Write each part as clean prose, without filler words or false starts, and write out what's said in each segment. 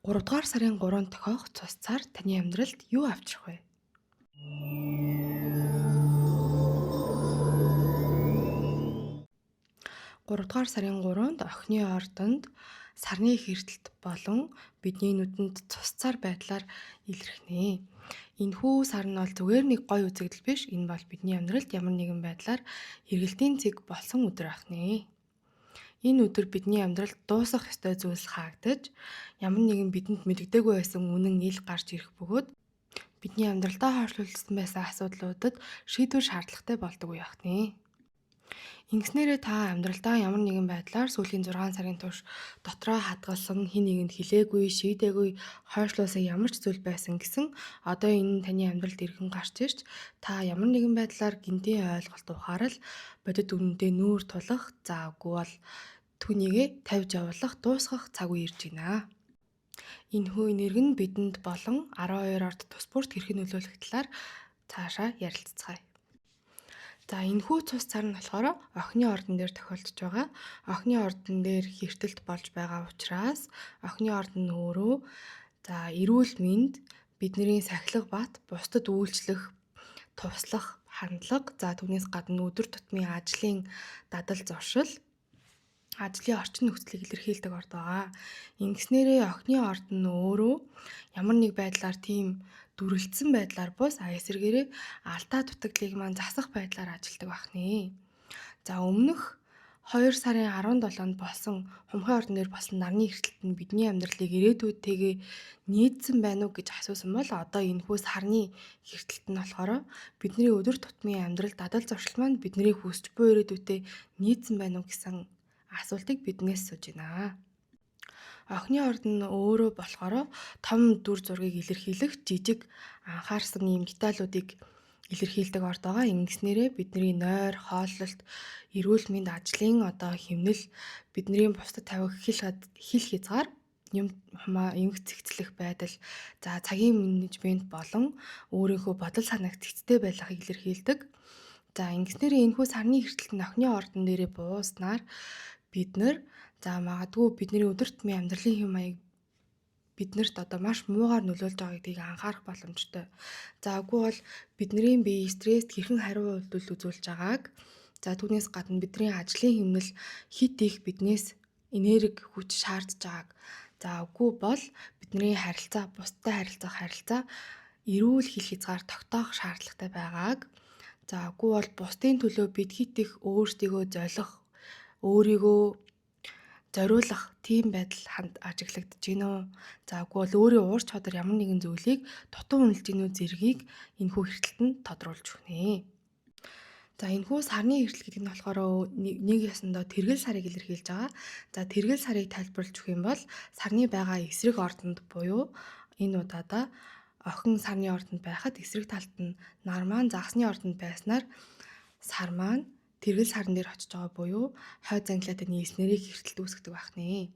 3 дугаар сарын 3-нд тохиох цус цар таны амьдралд юу авчрах вэ? 3 дугаар сарын 3-нд охины ордонд сарны хэртэлт болон бидний нүдэнд цус цар байдлаар илэрхнэ. Энэхүү сар нь бол зүгээр нэг гоё үзэгдэл биш. Энэ бол бидний амьдралд ямар нэгэн байдлаар эргэлтийн цэг болсон өдөр байх нэ. Энэ өдөр бидний амьдралд дуусах ёстой зүйлс хаагдаж, ямар нэгэн бидэнд мэдэгдээгүй байсан үнэн ил гарч ирэх бөгөөд бидний амьдралдаа хойшлуулсан байсан асуудлуудад шийдвэр шаардлагатай болдог үе байх нэ. Ингэснээрээ та амьдралдаа ямар нэгэн байдлаар сүүлийн 6 сарын турш дотроо хадгалсан, хэн нэгэнд хэлээгүй, шийдээгүй, хойшлуулсан ямар ч зүйл байсан гэсэн одоо энэ нь таны амьдралд эргэн гарч ирж та ямар нэгэн байдлаар гинтийн ойлголт ухаарал бодит үнэндээ нүүр тулах, за үгүй бол түүнийгээ тавьж явуулах, дуусгах цаг үе ирж байна. Энэхүү энерги нь бидэнд болон 12 орд тус бүрт хэрхэн нөлөөлөх талаар цаашаа ярилцацгаая. За энэхүү цус цар нь болохоор охины ордон дээр тохиолдож байгаа. Охины ордон дээр хэртэлт болж байгаа учраас охины ордон нь өөрөө за эрүүл мэнд, бидний сахилга бат, бусдад үйлчлэх, туслах хандлага, за түүнээс гадна өдөр тутмын ажлын дадал зуршил, ажлын орчин нөхцөлийг илэрхийлдэг орд байгаа. Ингэснээрээ охины ордон нь өөрөө ямар нэг байдлаар тийм дүрэлтсэн байдлаар бус эсрэгээрээ алдаа дутагдлыг маань засах байдлаар ажилладаг байх нэ. За өмнөх 2 сарын 17-нд болсон хумхын ордон дээр болсон нарны эрсдэлт нь бидний амьдралыг ирээдүйдтэйгээ нийцсэн байна уу гэж асуусан бол одоо энэхүү сарны хэртэлт нь болохоор бидний өдөр тутмын амьдрал дадал зуршил маань бидний хүсч буй ирээдүйтэй нийцсэн байна уу гэсэн асуултыг биднээс сууж байна. Охины ордон нь өөрөө болохоор том дүр зургийг илэрхийлэх жижиг анхаарсан ийм деталуудыг илэрхийлдэг орд байгаа. Ингэснээрээ бидний нойр, хооллолт, эрүүл мэнд, ажлын одоо хэмнэл, бидний бусдад тавих хил хязгаар, юм хумаа эмх цэгцлэх байдал, за цагийн менежмент болон өөрийнхөө бодол санааг цэгцтэй байлгахыг илэрхийлдэг. За ингэснээрээ энэхүү сарны хэртэлт нь охины ордон дээрээ бууснаар бид нар за магадгүй бидний өдөр тутмын амьдралын хэв маяг биднэрт одоо маш муугаар нөлөөлж байгаа гэдгийг анхаарах боломжтой. За үгүй бол бидний бие стресст хэрхэн хариу үйлдэл үзүүлж байгааг, за түүнээс гадна бидний ажлын хэмнэл хит их биднээс энерги хүч шаардж байгааг, за үгүй бол бидний харилцаа, бусдад харилцах харилцаа эрүүл хил хязгаар тогтоох шаардлагатай байгааг, за үгүй бол бусдын төлөө бид хит их өөрсдийгөө золих, өөрийгөө зориулах тийм байдал ханд ажиглагдаж гин үү? За үгүй бол өөрийн уур чадвар ямар нэгэн зүйлийг дутуу үнэлж гин үү зэргийг энэхүү хэртэлт нь тодруулж өгнө. За энэхүү сарны хэртэл гэдэг нь болохоор нэг ясандаа тэргэл сарыг илэрхийлж байгаа. За тэргэл сарыг тайлбарлаж өгөх юм бол сарны байгаа эсрэг ордонд буюу энэ удаадаа охин сарны ордонд байхад эсрэг талд нь нар маань загасны ордонд байснаар сар маань тэргэл сарн дээр очиж байгаа буюу хойд зангилаатай нийлснээрээ хэртэлт үүсгэдэг байх нэ.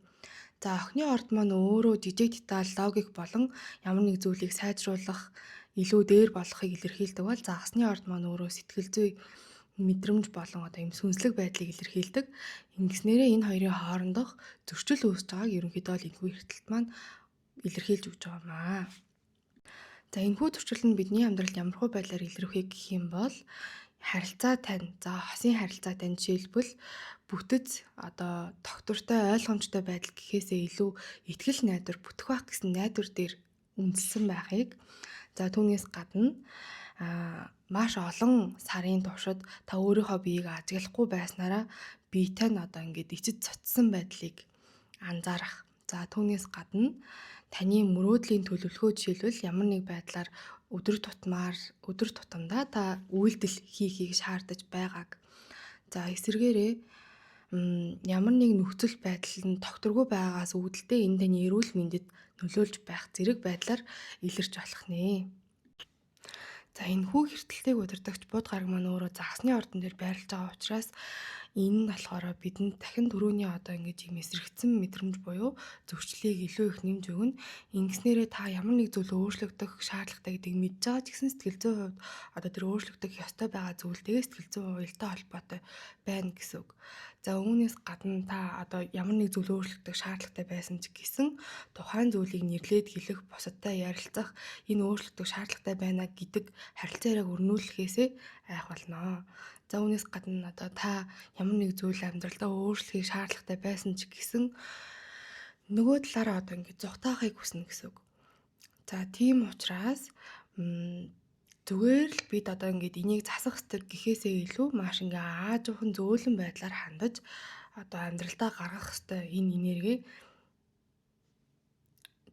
За охины орд маань өөрөө жижиг деталь, логик болон ямар нэг зүйлийг сайжруулах, илүү дээр болохыг илэрхийлдэг бол загасны орд маань өөрөө сэтгэл зүй, мэдрэмж болон одоо юм сүнслэг байдлыг илэрхийлдэг. Ингэснээрээ энэ хоёрын хоорондох зөрчил үүсэж байгааг ерөнхийдөө л энэхүү хэртэлт маань илэрхийлж өгч байгаа юм аа. За энэхүү зөрчил нь бидний амьдралд ямархуу байдлаар илэрхийг гэх юм бол харилцаа тань, за хосын харилцаа тань жишээлбэл бүтэц одоо тогтвортой ойлгомжтой байдал гэхээсээ илүү итгэл найдвар бүтэх байх гэсэн найдвар дээр үндэслэн байхыг, за түүнээс гадна маш олон сарын туршид та өөрийнхөө биеийг ажиглахгүй байснараа биетэй нь одоо ингээд ичид цоцсон байдлыг анзаарах. За түүнээс гадна таны мөрөөдлийн төлөвлөгөө жишээлбэл ямар нэг байдлаар өдөр тутмаар өдөр тутамдаа та үйлдэл хийхийг шаардаж байгааг. За эсрэгээрээ ямар нэг нөхцөл байдал нь тогтворгүй байгаагаас үүдэлтэй энэ таны эрүүл мэндэд нөлөөлж байх зэрэг байдлаар илэрч болох нэ. За энэхүү хэртэлтийг удирдагч бууд гараг маань өөрөө загасны ордон дээр байрлаж байгаа учраас Энэ нь болохоор бидэнд дахин түрүүний одоо ингэж юм эсрэгцэн мэдрэмж буюу зөрчлийг илүү их нэмж өгнө. Ингэснээрээ та ямар нэг зүйл өөрчлөгдөх шаардлагатай гэдгийг мэдж байгаа ч гэсэн сэтгэл зүйн хувьд одоо тэр өөрчлөгдөх ёстой байгаа зүйлтэйгээ сэтгэл зүйн уялдаа холбоотой байна гэсэн үг. За үүнээс гадна та одоо ямар нэг зүйл өөрчлөгдөх шаардлагатай байсан ч гэсэн тухайн зүйлийг нэрлээд хэлэх, бусадтай ярилцах, энэ өөрчлөгдөх шаардлагатай байна гэдэг харилцаа яриаг өрнүүлэхээсээ айх болно. За үүнээс гадна одоо та ямар нэг зүйл амьдралдаа өөрчлөхийг шаардлагатай байсан ч гэсэн нөгөө талаараа одоо ингэж зугатаахыг хүснэ гэсэн үг. За тийм учраас зүгээр л бид одоо ингээд энийг засах ёстой гэхээсээ илүү маш ингээ аажуухан зөөлөн байдлаар хандаж одоо амьдралдаа гаргах ёстой энэ энерги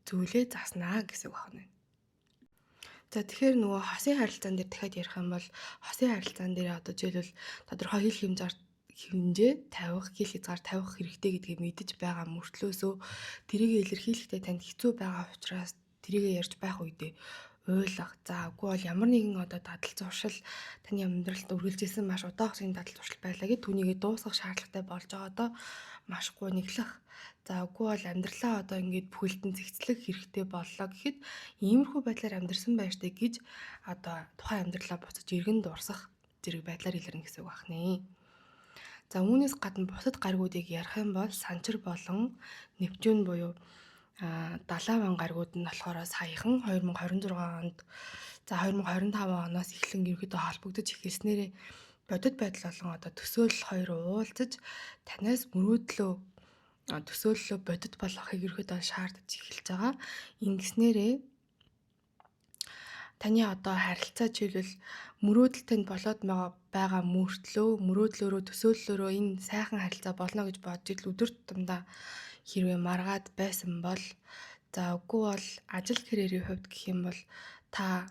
зүйлээ заснаа гэсэн үг байна. За тэгэхээр нөгөө хосын харилцаан дээр дахиад ярих юм бол хосын харилцаан дээр одоо жишээлбэл тодорхой хил хэмжээ тавих, хил хязгаар тавих хэрэгтэй гэдгийг мэдэж байгаа мөртлөөсөө тэрийг илэрхийлэхдээ танд хэцүү байгаа учраас тэрийг ярьж байх үедээ уйлах. За үгүй бол ямар нэгэн одоо дадал зуршил таны амьдралд үргэлжилсэн маш удаан хугацааны дадал зуршил байлаа гэд түүнийгээ дуусгах шаардлагатай болж байгаа одоо маш гуниглах. За үгүй бол амьдралаа одоо ингээд бүхэлдэн зэгцлэх хэрэгтэй боллоо гэхэд иймэрхүү байдлаар амьдарсан байж тээ гэж одоо тухайн амьдралаа буцаж эргэн дурсах зэрэг байдлаар илэрнэ гэсэн үг байна. За үүнээс гадна бусад гаригуудыг ярих юм бол Санчир болон Нептюн буюу далайн ван гаригууд нь болохоор саяхан 2026 онд, за 2025 оноос эхлэн ерөнхийдөө холбогдож эхэлснээрээ бодит байдал болон одоо төсөөлөл хоёр уулзаж танаас мөрөөдлөө төсөөллөө бодит болгохыг ерөнхийдөө шаардаж эхэлж байгаа. Ингэснээрээ таны одоо харилцаа жишээлбэл мөрөөдөл танд болоод байгаа мөртлөө мөрөөдлөөрөө төсөөллөөрөө энэ сайхан харилцаа болно гэж бодож ил өдөр тутамдаа хэрвээ маргаад байсан бол, за үгүй бол ажил карьерийн хувьд гэх юм бол та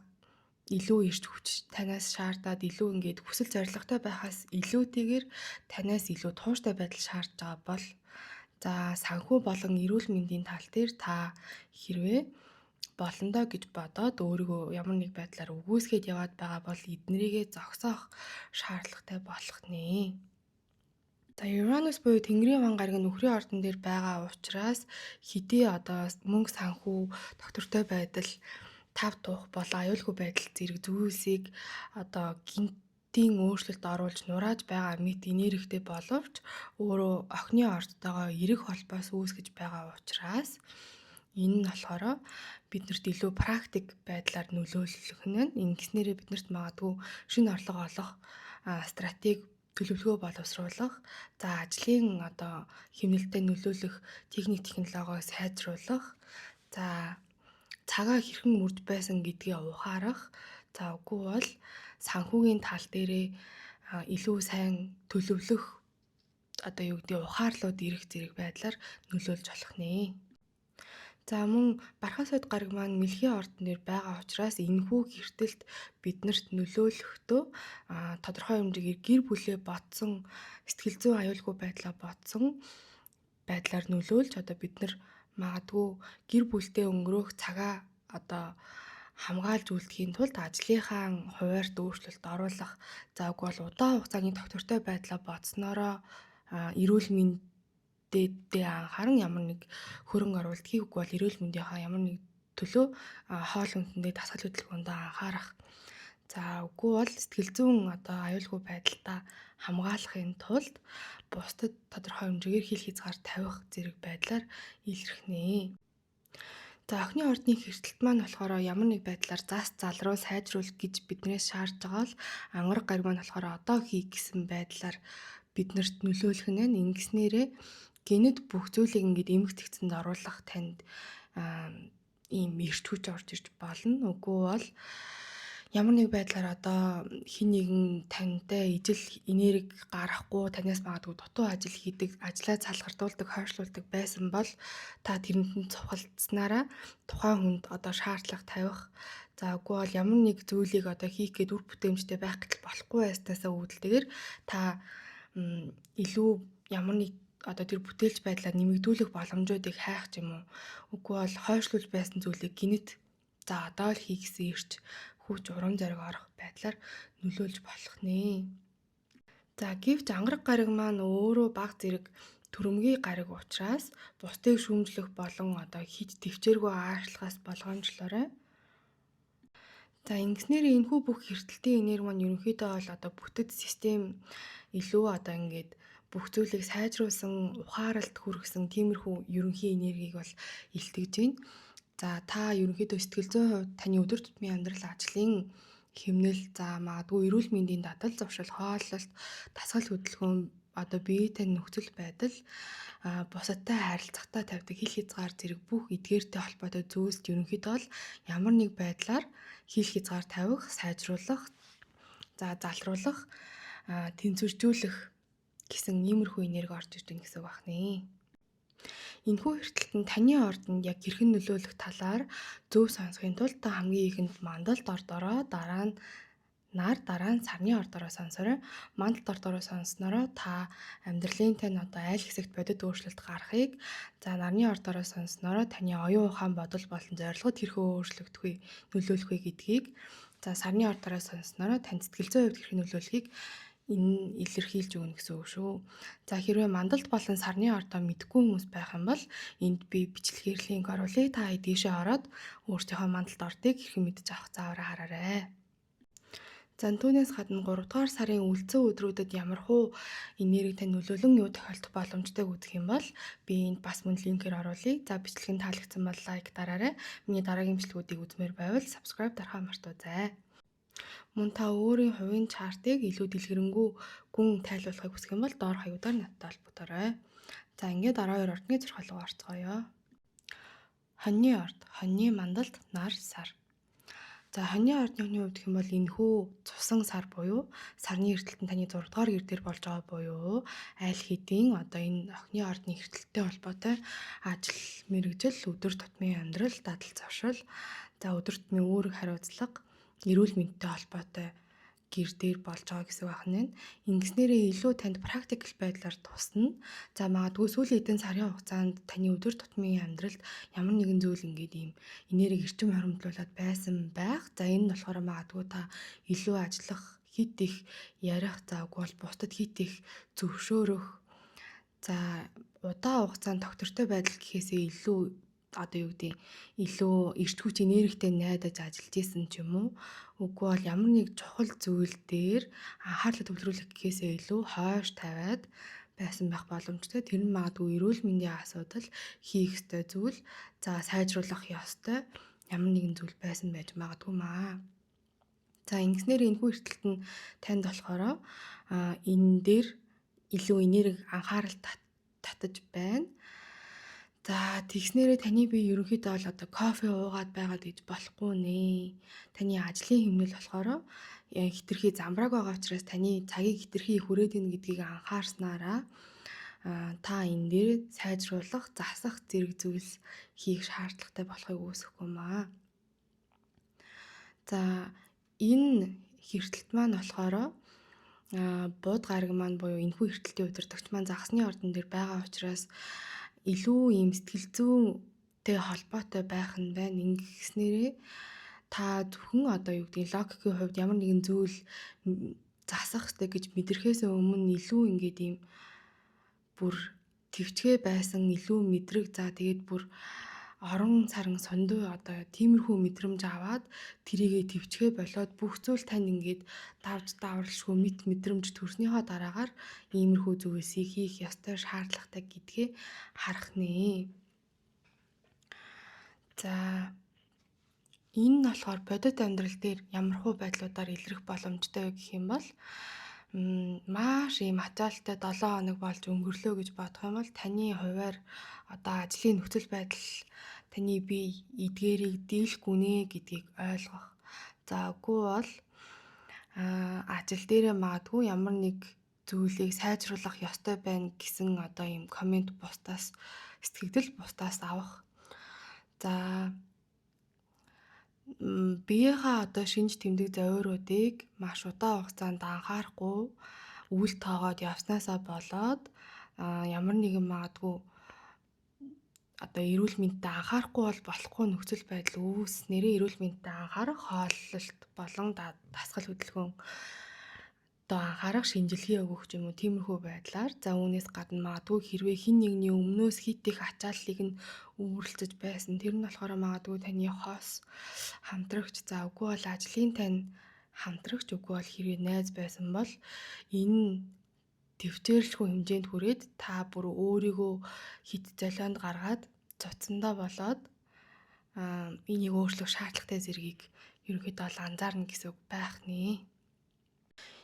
илүү ирч хүч танаас шаардаад илүү ингээд хүсэл зорилготой байхаас илүүтэйгээр танаас илүү тууштай байдал шаардж байгаа бол, за санхүү болон эрүүл мэндийн тал дээр та хэрвээ болондоо гэж бодоод өөрийгөө ямар нэг байдлаар үгүйсгээд яваад байгаа бол эднэрийгээ зогсоох шаардлагатай болох нэ. За Uranus буюу Тэнгэрийн ван гариг нь нөхрийн ордон дээр байгаа учраас хэдий одоо мөнгө санхүү, доктортой байдал, тав тух болон аюулгүй байдал зэрэг зүйлсийг одоо гинтийн өөрчлөлт оруулж нурааж байгаа мэт энергитэй боловч өөрөө охины ордтойгоо эерэг холбоос үүсгэж байгаа учраас энэ нь болохоор биднэрт илүү практик байдлаар нөлөөлөх нь. Ингэснээрээ биднэрт магадгүй шинэ орлого олох стратеги төлөвлөгөө боловсруулах, за ажлын одоо хэмнэлтэд нөлөөлөх техник технологиог сайжруулах, за цагаа хэрхэн мөрж байсан гэдгээ ухаарах, за үгүй бол санхүүгийн тал дээрээ илүү сайн төлөвлөх одоо юу гэдэг ухаарлууд ирэх зэрэг байдлаар нөлөөлж болох нэ. За мөн Бархас хойд гариг маань Мэлхийн ордон дээр байгаа учраас энэхүү гэртэлт биднэрт нөлөөлөхдөө тодорхой хэмжээгээр гэр бүлээ бодсон, сэтгэл зүйн аюулгүй байдлаа бодсон байдлаар нөлөөлж одоо бид нар магадгүй гэр бүлтэй өнгөрөөх цагаа одоо хамгаалж үлдэхийн тулд ажлынхаа хуваарьт өөрчлөлт оруулах, за үгүй бол удаан хугацааны тогтвортой байдлаа бодсноороо эрүүл мэндэдээ анхааран ямар нэг хөрөнгө оруулалт хийх, үгүй бол эрүүл мэндийнхаа ямар нэг төлөө хоол хүнсэндээ дасгал хөдөлгөөндөө анхаарах. За үгүй бол сэтгэл зүйн одоо аюулгүй байдалтай хамгаалахын тулд бусдад тодорхой хэмжээгээр хил хязгаар тавих зэрэг байдлаар илэрхнэ. За охины ордны хэртэлт маань болохоор ямар нэг байдлаар зас залруу сайжруул гэж биднээс шаардж байгаа л ангараг гариг маань болохоор одоо хий гэсэн байдлаар биднэрт нөлөөлөх нь. Ингэснээрээ гэнэт бүх зүйлийг ингээд эмх цэгцэнд оруулах танд ийм эрч хүч орж ирж болно. Үгүй бол ямар нэг байдлаар одоо хэн нэгэн тантай ижил энерги гаргахгүй, танаас магадгүй дутуу ажил хийдэг, ажлаа залгардуулдаг, хойшлуулдаг байсан бол та тэрэнд нь цухалдсанараа тухайн хүнд одоо шаардлага тавих. За үгүй бол ямар нэг зүйлийг одоо хийх гээд үр бүтээмжтэй байх гэтэл болохгүй байснаасаа үүдэлтэйгээр та илүү ямар нэг одоо тэр бүтээлч байдлаа нэмэгдүүлэх боломжуудыг хайх ч юм уу. Үгүй бол хойшлуулж байсан зүйлийг гэнэт за одоо л хий гэсэн эрч хүч, урам зориг орох байдлаар нөлөөлж болох нэ. За, гэвч ангараг гариг маань өөрөө баг зэрэг төрөмгий гариг учраас бусдыг шүүмжлэх болон одоо хит төвчээргүй аашлахаас болгоомжлоорой. За, ингэснээр энэхүү бүх эртэлтийн энерги маань ерөнхийдөө бол одоо бүтэц систем илүү одоо ингээд бүх зүйлийг сайжруулсан, ухааралд хүргэсэн тиймэрхүү ерөнхий энергийг бол илтгэж байна. За, та ерөнхийдөө сэтгэл зүйн хувьд таны өдөр тутмын амьдрал, ажлын хэмнэл, за магадгүй эрүүл мэндийн дадал зуршил, хооллолт, дасгал хөдөлгөөн, одоо бие тань нөхцөл байдал, бусадтай харилцахдаа тавьдаг хил хязгаар зэрэг бүх эдгээртэй холбоотой зүйлс ерөнхийдөө л ямар нэг байдлаар хил хязгаар тавих, сайжруулах, за залруулах, тэнцвэржүүлэх гэсэн иймэрхүү энерги орж ирж байна гэсэн үг байна. Энэхүү эртэлт нь таны ордонд яг хэрхэн нөлөөлөх талаар зөв сонсохын тулд та хамгийн ихэнд мандалд ордороо, дараа нь нар, дараа нь сарны ордороо сонсорой. Мандалд ордороо сонсноороо та амьдралын тань одоо аль хэсэгт бодит өөрчлөлт гарахыг, за нарны ордороо сонсноороо таны оюун ухаан, бодол болон зорилгод хэрхэн өөрчлөгдөх вэ, нөлөөлөх вэ гэдгийг, за сарны ордороо сонсноороо тань сэтгэл зүйн хувьд хэрхэн нөлөөлөхийг энэ илэрхийлж өгнө гэсэн үг шүү. За, хэрвээ мандалд болон сарны ордоо мэдэхгүй хүмүүс байх юм бол энд би бичлэгээр линк оруулъя. Та дээшээ ороод өөрсдийнхөө мандалд ордыг хэрхэн мэдэж авах заавраа хараарай. За, түүнээс гадна 3 дугаар сарын үлдсэн өдрүүдэд ямар хуу энерги тань нөлөөлөн юу тохиолдох боломжтойг үзэх юм бол би энд бас мөн линкээр оруулъя. За, бичлэг нь таалагдсан бол лайк дараарай. Миний дараагийн бичлэгүүдийг үзмээр байвал subscribe дарахаа мартуузай. Мөн та өөрийн хувийн chart ыг илүү дэлгэрэнгүй гүн тайлбарлахыг хүсэх юм бол доор хаяудаар надтай холбогдоорой. За, ингээд 12 ордны зурхал руу орцгоё. Хоньны орд, хоньны мандалд нар, сар. За, хоньны ордны хувьд гэх юм бол энэхүү цусан сар буюу сарны эртэлт нь таны 6 дугаар гэр дээр болж байгаа буюу аль хэдийн одоо энэ охины ордны эртэлттэй холбоотой ажил мэргэжил, өдөр тутмын амьдрал, дадал зуршил, за өдөр тутмын үүрэг хариуцлага, эрүүл мэндтэй холбоотой гэр дээр болж байгаа гэсэн үг байна. Ингэснээрээ илүү танд practical байдлаар тусна. За, магадгүй сүүлийн хэдэн сарын хугацаанд таны өдөр тутмын амьдралд ямар нэгэн зүйл ингээд ийм энерги, эрчим хоримтлуулад байсан байх. За, энэ нь болохоор магадгүй та илүү ажиллах, хит их ярих, за үгүй бол бусдад хит их зөвшөөрөх, за удаан хугацаанд тогтвортой байдал гэхээсээ илүү одоо юу гэдэг, илүү эрч хүч, энергитэй найдаж ажиллаж исэн ч юм уу. Үгүй бол ямар нэг чухал зүйл дээр анхаарлаа төвлөрүүлэх гэхээсээ илүү хойш тавиад байсан байх боломжтой. Тэр нь магадгүй эрүүл мэндийн асуудал, хийх ёстой зүйл, за сайжруулах ёстой ямар нэгэн зүйл байсан байж магадгүй маа. За, ингэснээр энэхүү эртэлт нь танд болохоор энэ дээр илүү энерги, анхаарал татаж байна. За, тэгснээрээ таны бие ерөнхийдөө бол одоо кофе уугаад байгаад гэж болохгүй нэ. Таны ажлын хэмнэл болохоор хэтэрхий замбрааг байгаа учраас таны цагийг хэтэрхий хүрээд ийн гэдгийг анхаарснараа та энэ дээр сайжруулах, засах зэрэг зүйлс хийх шаардлагатай болохыг үүсгэхгүй маа. За, энэ хэртэлт маань болохоор бууд гараг маань буюу энэхүү хэртэлтийн удирдагч маань загасны ордон дээр байгаа учраас илүү ийм сэтгэл зүйнтэй холбоотой байх нь байна. Ингэснээрээ та зөвхөн одоо юу гэдгийг логикийн хувьд ямар нэгэн зүйл засах хэрэгтэй гэж мэдрэхээс өмнө илүү ингээд ийм бүр төвчгээ байсан илүү мэдрэг, за тэгээд бүр орон саран сундуй одоо тиймэрхүү мэдрэмж аваад тэрийгэ төвчгээ болоод бүх зүйл танд ингээд давж давралшгүй мэт мэдрэмж төрснийхөө дараагаар иймэрхүү зүйлсийг хийх ёстой, шаардлагатай гэдгээ харах нэ. За, энэ нь болохоор бодит амьдрал дээр ямархуу байдлуудаар илрэх боломжтой вэ гэх юм бол маш ийм ачаалттай 7 хоног болж өнгөрлөө гэж бодох юм бол таны хувиар одоо ажлын нөхцөл байдал таны бие эдгээрийг дийлэхгүй нэ гэдгийг ойлгох. За, үгүй бол ажил дээрээ магадгүй ямар нэг зүйлийг сайжруулах ёстой байна гэсэн одоо ийм comment бусдаас, сэтгэгдэл бусдаас авах. За, биеийнхээ одоо шинж тэмдэг зовиуруудыг маш удаан хугацаанд анхаарахгүй үл тоогоод явснаасаа болоод ямар нэгэн магадгүй одоо эрүүл мэндэд анхаарахгүй бол болохгүй нөхцөл байдал үүснээрээ эрүүл мэндэд анхаарах, хооллолт болон дасгал хөдөлгөөн Одоо анхаарах, шинжилгээ өгөх юм уу, тиймэрхүү байдлаар. За, үүнээс гадна магадгүй хэрвээ хэн нэгний өмнөөс хит их ачааллыг нь үүрэлцэж байсан, тэр нь болохоор магадгүй таны хос хамтрагч, за үгүй бол ажлын тань хамтрагч, үгүй бол хэрвээ найз байсан бол энэ төвчээрлэхүү хэмжээнд хүрээд та бүр өөрийгөө хит золионд гаргаад цуцсандаа болоод энийг өөрчлөх шаардлагатай зэргийг ерөнхийдөө бол анзаарна гэсэн үг байх нэ.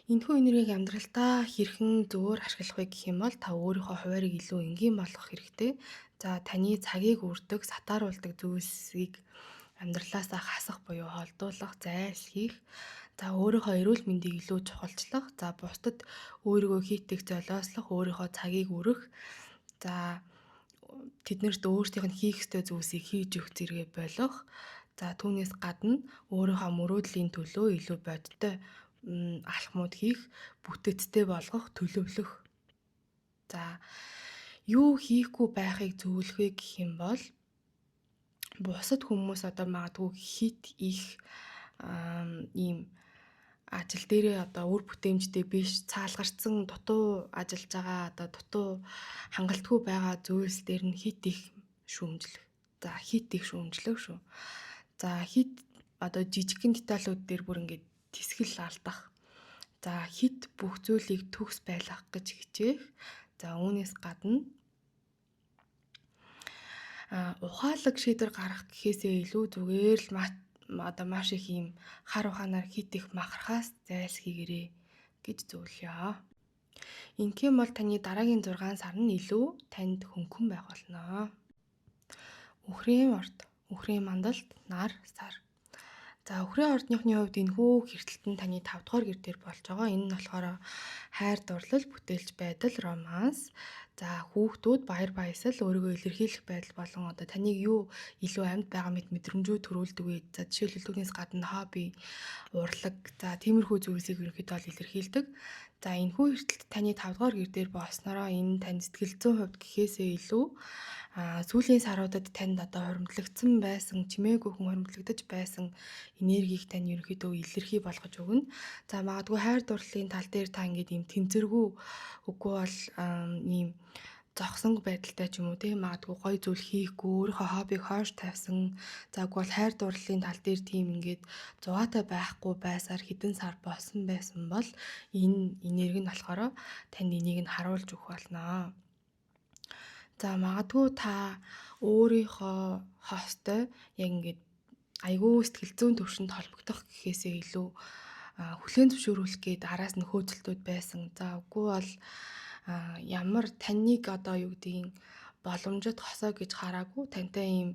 Энэхүү энергийг амьдралдаа хэрхэн зөвөр ашиглах вэ гэх юм бол та өөрийнхөө хуваарийг илүү энгийн болгох хэрэгтэй. За, таны цагийг үрдэг, сатааруулдаг зүйлсийг амьдралаасаа хасах буюу холдуулах, зайлсхийх. За, өөрийнхөө эрүүл мэндийг илүү чухалчлах. За, бусдад өөрийгөө хит их золиослох, өөрийнхөө цагийг үрэх. За, тэднэрт өөрсдийнх нь хийх ёстой зүйлсийг хийж өгөх зэрэгэ болох. За, түүнээс гадна өөрийнхөө мөрөөдлийн төлөө илүү бодиттой алхмууд хийх, бүтэцтэй болгох, төлөвлөх. За, юу хийхгүй байхыг зөвлөх вэ гэх юм бол бусад хүмүүс одоо магадгүй хит их ийм ажил дээрээ одоо үр бүтээмжтэй биш, цаалгарсан, дутуу ажиллаж байгаа, одоо дутуу хангалтгүй байгаа зүйлс дээр нь хит их шүүмжлэх. За, хит их шүүмжлэх шүү. За, хит одоо жижигхэн деталууд дээр бүр ингээд тэсгэл алдах. За, хит бүх зүйлийг төгс байлгах гэж хичээх. За, үүнээс гадна ухаалаг шийдвэр гаргах гэхээсээ илүү зүгээр л одоо маш их ийм хар ухаанаар хит их махархаас зайлсхийгээрэй гэж зөвлөё. Ингэх юм бол таны дараагийн 6 сар нь илүү танд хөнгөн байх болно. Үхрийн орд, үхрийн мандалд нар сар. За, үхрийн ордныхны хувьд энэхүү хэртэлт нь таны 5 дугаар гэр дээр болж байгаа. Энэ нь болохоор хайр дурлал, бүтээлч байдал, романс, за хүүхдүүд, баяр баясгал, өөрийгөө илэрхийлэх байдал болон одоо таныг юу илүү амьд байгаа мэт мэдрэмжүүд төрүүлдэг вэ? За, жишээлбэл түүнээс гадна хобби, урлаг, за тиймэрхүү зүйлсийг ерөнхийдөө бол илэрхийлдэг. За, энэхүү хэртэлт таны 5 дугаар гэр дээр болсноороо энэ тань сэтгэл зүйн хувьд гэхээсээ илүү сүүлийн саруудад танд одоо хуримтлагдсан байсан, чимээгүй хүн хуримтлагдаж байсан энергийг тань ерөнхийдөө илэрхий болгож өгнө. За, магадгүй хайр дурлалын тал дээр та ингээд ийм тэнцвэргүй, үгүй бол ийм зогсон байдалтай ч юм уу, тийм, магадгүй гоё зүйл хийхгүй, өөрийнхөө хоббиг хойш тавьсан. За, үгүй бол хайр дурлалын тал дээр тийм ингээд зугаатай байхгүй байсаар хэдэн сар болсон байсан бол энэ энерги нь болохоор танд энийг нь харуулж өгөх болно. За, магадгүй та өөрийнхөө хостой яг ингээд айгүй сэтгэл зүйн төвшөнд холбогдох гэхээсээ илүү хүлээн зөвшөөрүүлэх гээд араас нь хөөцөлтүүд байсан. За, үгүй бол ямар таныг одоо юу гэдгийг боломжит хосоо гэж хараагүй, тантай ийм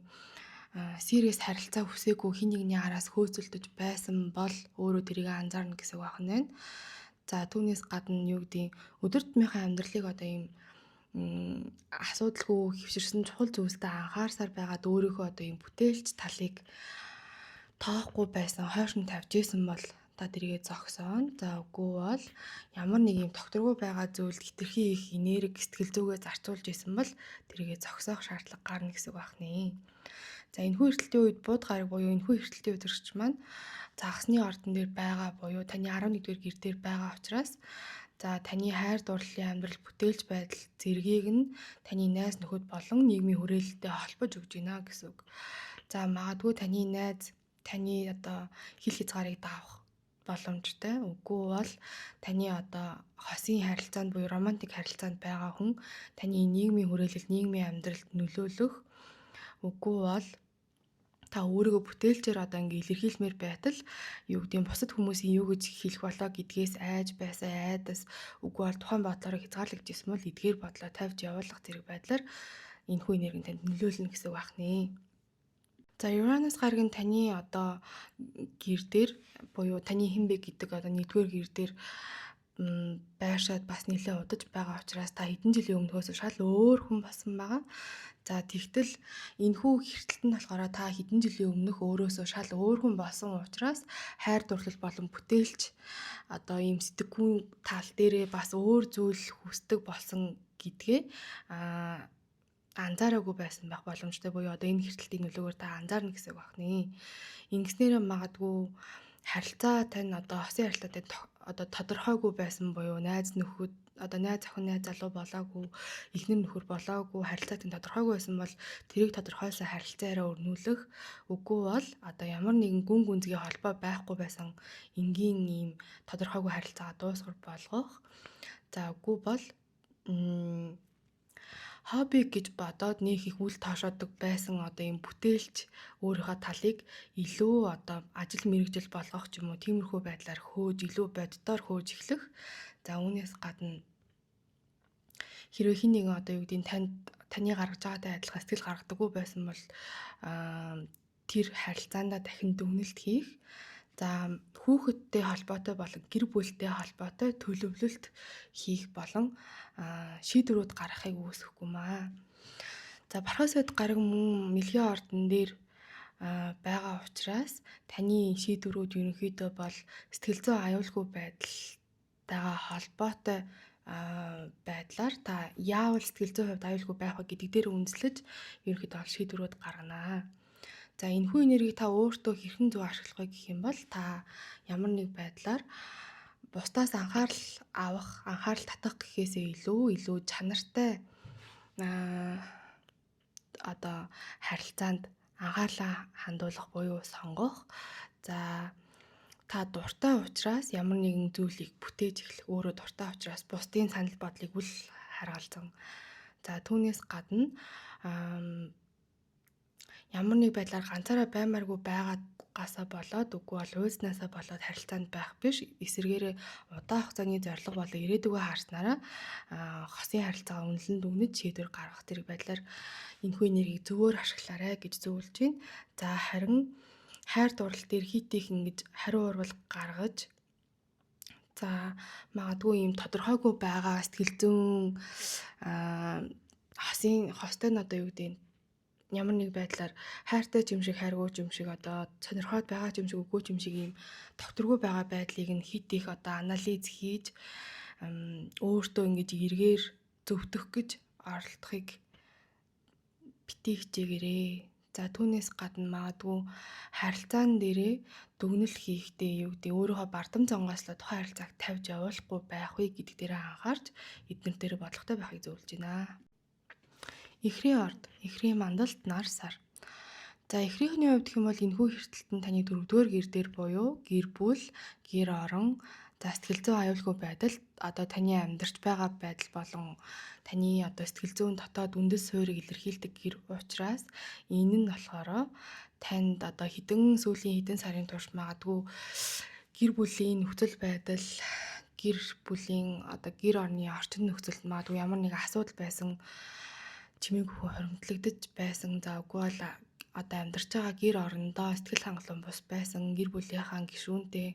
serious харилцаа хүсээгүй хэн нэгний араас хөөцөлдөж байсан бол өөрөө тэрийг анзаарна гэсэн үг байна. За, түүнээс гадна юу гэдгийг өдөр тутмынхаа амьдралыг одоо ийм асуудалгүй хэвширсэн, чухал зүйлстэй анхаарсаар байгаад өөрийнхөө одоо ийм бүтээлч талыг тоохгүй байсан, хойш нь тавьж исэн бол та тэрийгэ зогсооно. За, үгүй бол ямар нэг юм тогтворгүй байгаа зүйлд хэтэрхий их энерги, сэтгэл зүгээ зарцуулж исэн бол тэрийгэ зогсоох шаардлага гарна гэсэн үг байна. За, энэхүү эртэлтийн үед бууд гараг буюу энэхүү эртэлтийн удирдагч маань загасны ордон дээр байгаа буюу таны 11-р гэр дээр байгаа учраас за таны хайр дурлалын амьдрал, бүтээлч байдал зэргийг нь таны найз нөхөд болон нийгмийн хүрээлэлтэй холбож өгч байна гэсэн үг. За, магадгүй таны найз таны одоо хил хязгаарыг давах боломжтой. Үгүй бол таны одоо хосын харилцаанд буюу романтик харилцаанд байгаа хүн таны нийгмийн хүрээлэл, нийгмийн амьдралд нөлөөлөх. Үгүй бол та өөрийгөө бүтээлчээр одоо ингээ илэрхийлмээр байтал юу гэдгийг бусад хүмүүсийн юу гэж хэлэх болоо гэдгээс айж байсан айдас, үгүй бол тухайн бодлороо хязгаарлагдчихсан бол эдгээр бодлоо тавьж явуулах зэрэг байдлаар энэхүү энерги танд нөлөөлнө гэсэн үг байна. За, Uranus гараг нь таны одоо гэр дээр буюу таны хэн бэ гэдэг одоо нэгдүгээр гэр дээр байршаад бас нэлээд удаж байгаа учраас та хэдэн жилийн өмнөхөөс шал өөр хүн болсон байгаа. За, тэгтэл энэхүү хэртэлт нь болохоор та хэдэн жилийн өмнөх өөрөөсөө шал өөр хүн болсон учраас хайр дурлал болон бүтээлч одоо ийм сэтгэхүйн тал дээрээ бас өөр зүйл хүсдэг болсон гэдгээ анзаараагүй байсан байх боломжтой буюу одоо энэ хэртэлтийн нөлөөгөөр та анзаарна гэсэн үг байна. Ингэснээрээ магадгүй харилцаа тань одоо хосын харилцаа тань одоо тодорхойгүй байсан буюу найз нөхөд одоо найз охин, найз залуу болоогүй, эхнэр нөхөр болоогүй, харилцаа тийм тодорхойгүй байсан бол тэрийг тодорхойлсон харилцаа яриа өрнүүлэх, үгүй бол одоо ямар нэгэн гүн гүнзгий холбоо байхгүй байсан энгийн ийм тодорхойгүй харилцаагаа дуусгар болгох. За үгүй бол хобби гэж бодоод нөх их үл тоошоодог байсан одоо ийм бүтээлч өөрийнхөө талыг илүү одоо ажил мэргэжил болгох ч юм уу, тиймэрхүү байдлаар хөөж, илүү боддоор хөөж эхлэх. За үүнээс гадна хэрвээ хэн нэгэн одоо юу гэдгийг танд таны гаргаж байгаатай адилхан сэтгэл гаргадаггүй байсан бол тэр харилцаандаа дахин дүгнэлт хийх. За хүүхэдтэй холбоотой болон гэр бүлтэй холбоотой төлөвлөлт хийх болон шийдвэрүүд гаргахыг үүсгэхгүй маа. За Бархасад гараг мөн Мэлгийн ордон дээр байгаа учраас таны шийдвэрүүд ерөнхийдөө бол сэтгэл зүйн аюулгүй байдалтайгаа холбоотой байдлаар та яавал сэтгэл зүйн хувьд аюулгүй байх вэ гэдэг дээр үндэслэж ерөнхийдөө бол шийдвэрүүд гаргана. За энэхүү энергийг та өөртөө хэрхэн зөв ашиглах вэ гэх юм бол та ямар нэг байдлаар бусдаас анхаарал авах, анхаарал татах гэхээсээ илүү чанартай одоо харилцаанд анхаарлаа хандуулах буюу сонгох. За та дуртай учраас ямар нэгэн зүйлийг бүтээж эхлэх, өөрөө дуртай учраас бусдын санал бодлыг үл харгалзан. За түүнээс гадна ямар нэг байдлаар ганцаараа баймааргүй байгаагаасаа болоод үгүй бол уйлснаасаа болоод харилцаанд байх биш, эсрэгээрээ удаан хугацааны зорилго болон ирээдүгөө харснараа хосын харилцаагаа үнэлэн дүгнэж шийдвэр гаргах зэрэг байдлаар энэхүү энергийг зөвөөр ашиглаарай гэж зөвлөж байна. За харин хайр дурлал дээр хит их ингэж хариу урвал гаргаж, за магадгүй ийм тодорхойгүй байгаа сэтгэл зүйн хосын хостой нь одоо юу гэдэг нь ямар нэг байдлаар хайртай ч юм шиг, хайргүй ч юм шиг, одоо сонирхоод байгаа ч юм шиг, үгүй ч юм шиг ийм тогтворгүй байгаа байдлыг нь хит их одоо анализ хийж, өөртөө ингэж эргээр зөвтгөх гэж оролдохыг битгий хичээгээрэй. За түүнээс гадна магадгүй харилцаан дээрээ дүгнэлт хийхдээ юу гэдэг өөрийнхөө бардам зонгоослоо тухайн харилцааг тавьж явуулахгүй байх вэ гэдэг дээрээ анхаарч эднэр дээр бодлоготой байхыг зөвлөж байна. Эхрийн орд, эхрийн мандалт, нар сар. За эхрийнхний хувьд гэх юм бол энэхүү хэртэлт нь таны дөрөвдүгээр гэр дээр буюу гэр бүл, гэр орон, за сэтгэл зүйн аюулгүй байдал, одоо таны амьдарч байгаа байдал болон таны одоо сэтгэл зүйн дотоод үндэс суурийг илэрхийлдэг гэр учраас энэ нь болохоор танд одоо хэдэн сүүлийн хэдэн сарын турш магадгүй гэр бүлийн нөхцөл байдал, гэр бүлийн одоо гэр орны орчин нөхцөлд магадгүй ямар нэгэн асуудал байсан, чимээгүй хуримтлагдаж байсан. За үгүй бол одоо амьдарч байгаа гэр орондоо сэтгэл хангалуун бус байсан, гэр бүлийнхаа гишүүнтэй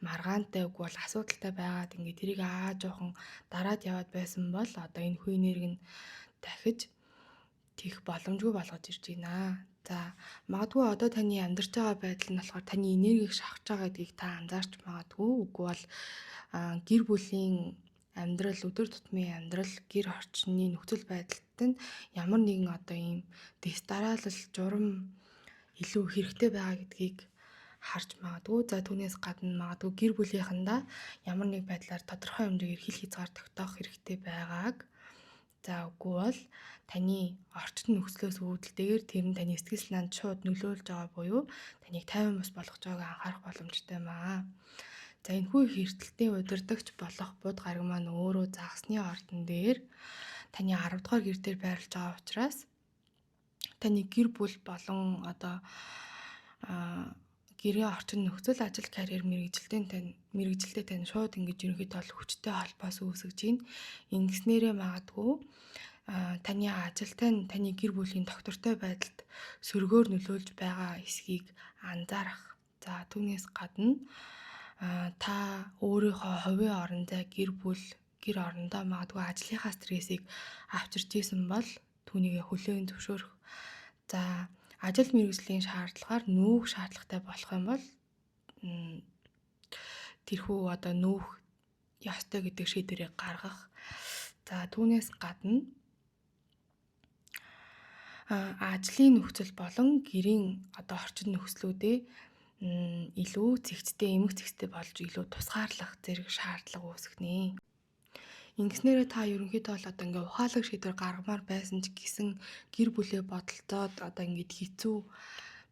маргаантай, үгүй бол асуудалтай байгаад ингээд тэрийг аа жоохон дараад яваад байсан бол одоо энэ хүү энерги нь дахиж тийх боломжгүй болгож ирж байна. За магадгүй одоо таны амьдарч байгаа байдал нь болохоор таны энергийг шавхаж байгаа гэдгийг та анзаарч магадгүй. Үгүй бол гэр бүлийн амьдрал, өдөр тутмын амьдрал, гэр орчны нөхцөл байдалд нь ямар нэгэн одоо ийм дэс дараалал, журам илүү хэрэгтэй байгаа гэдгийг харж магадгүй. За түүнээс гадна магадгүй гэр бүлийнхэндээ ямар нэг байдлаар тодорхой хэмжээгээр хил хязгаар тогтоох хэрэгтэй байгааг. За үгүй бол таны орчин нөхцлөөс үүдэлтэйгээр тэр нь таны сэтгэл санаанд шууд нөлөөлж байгаа буюу таныг тайван бус болгож байгааг анхаарах боломжтой юм аа. За энэхүү хэртэлтийн удирдагч болох буд гараг маань өөрөө загасны ордон дээр таны 10 дугаар гэр дээр байрлаж байгаа учраас таны гэр бүл болон одоо гэрээ орчин нөхцөл, ажил, карьер, мэргэжилтэй тань шууд ингэж ерөнхийдөө бол хүчтэй холбоос үүсгэж байна. Ингэснээрээ магадгүй таны ажилтай нь таны гэр бүлийн тогтвортой байдалд сөргөөр нөлөөлж байгаа эсхийг анзаарах. За түүнээс гадна та өөрийнхөө хувийн орон зай, гэр бүл, гэр орондоо магадгүй ажлынхаа стрессийг авчирч исэн бол түүнийг хүлээн зөвшөөрөх. За ажил мэргэжлийн шаардлагаар нүүх шаардлагатай болох юм бол тэрхүү одоо нүүх ёстой гэдэг шийдвэрийг гаргах. За түүнээс гадна ажлын нөхцөл болон гэрийн одоо орчин нөхцлүүдээ Илүү цэгцтэй, эмх цэгцтэй болж илүү тусгаарлах зэрэг шаардлага үүсгэнэ. Ингэснээрээ та ерөнхийдөө бол одоо ингээ ухаалаг шийдвэр гаргамаар байсан ч гэсэн гэр бүлээ бодолцоод одоо ингээд хэцүү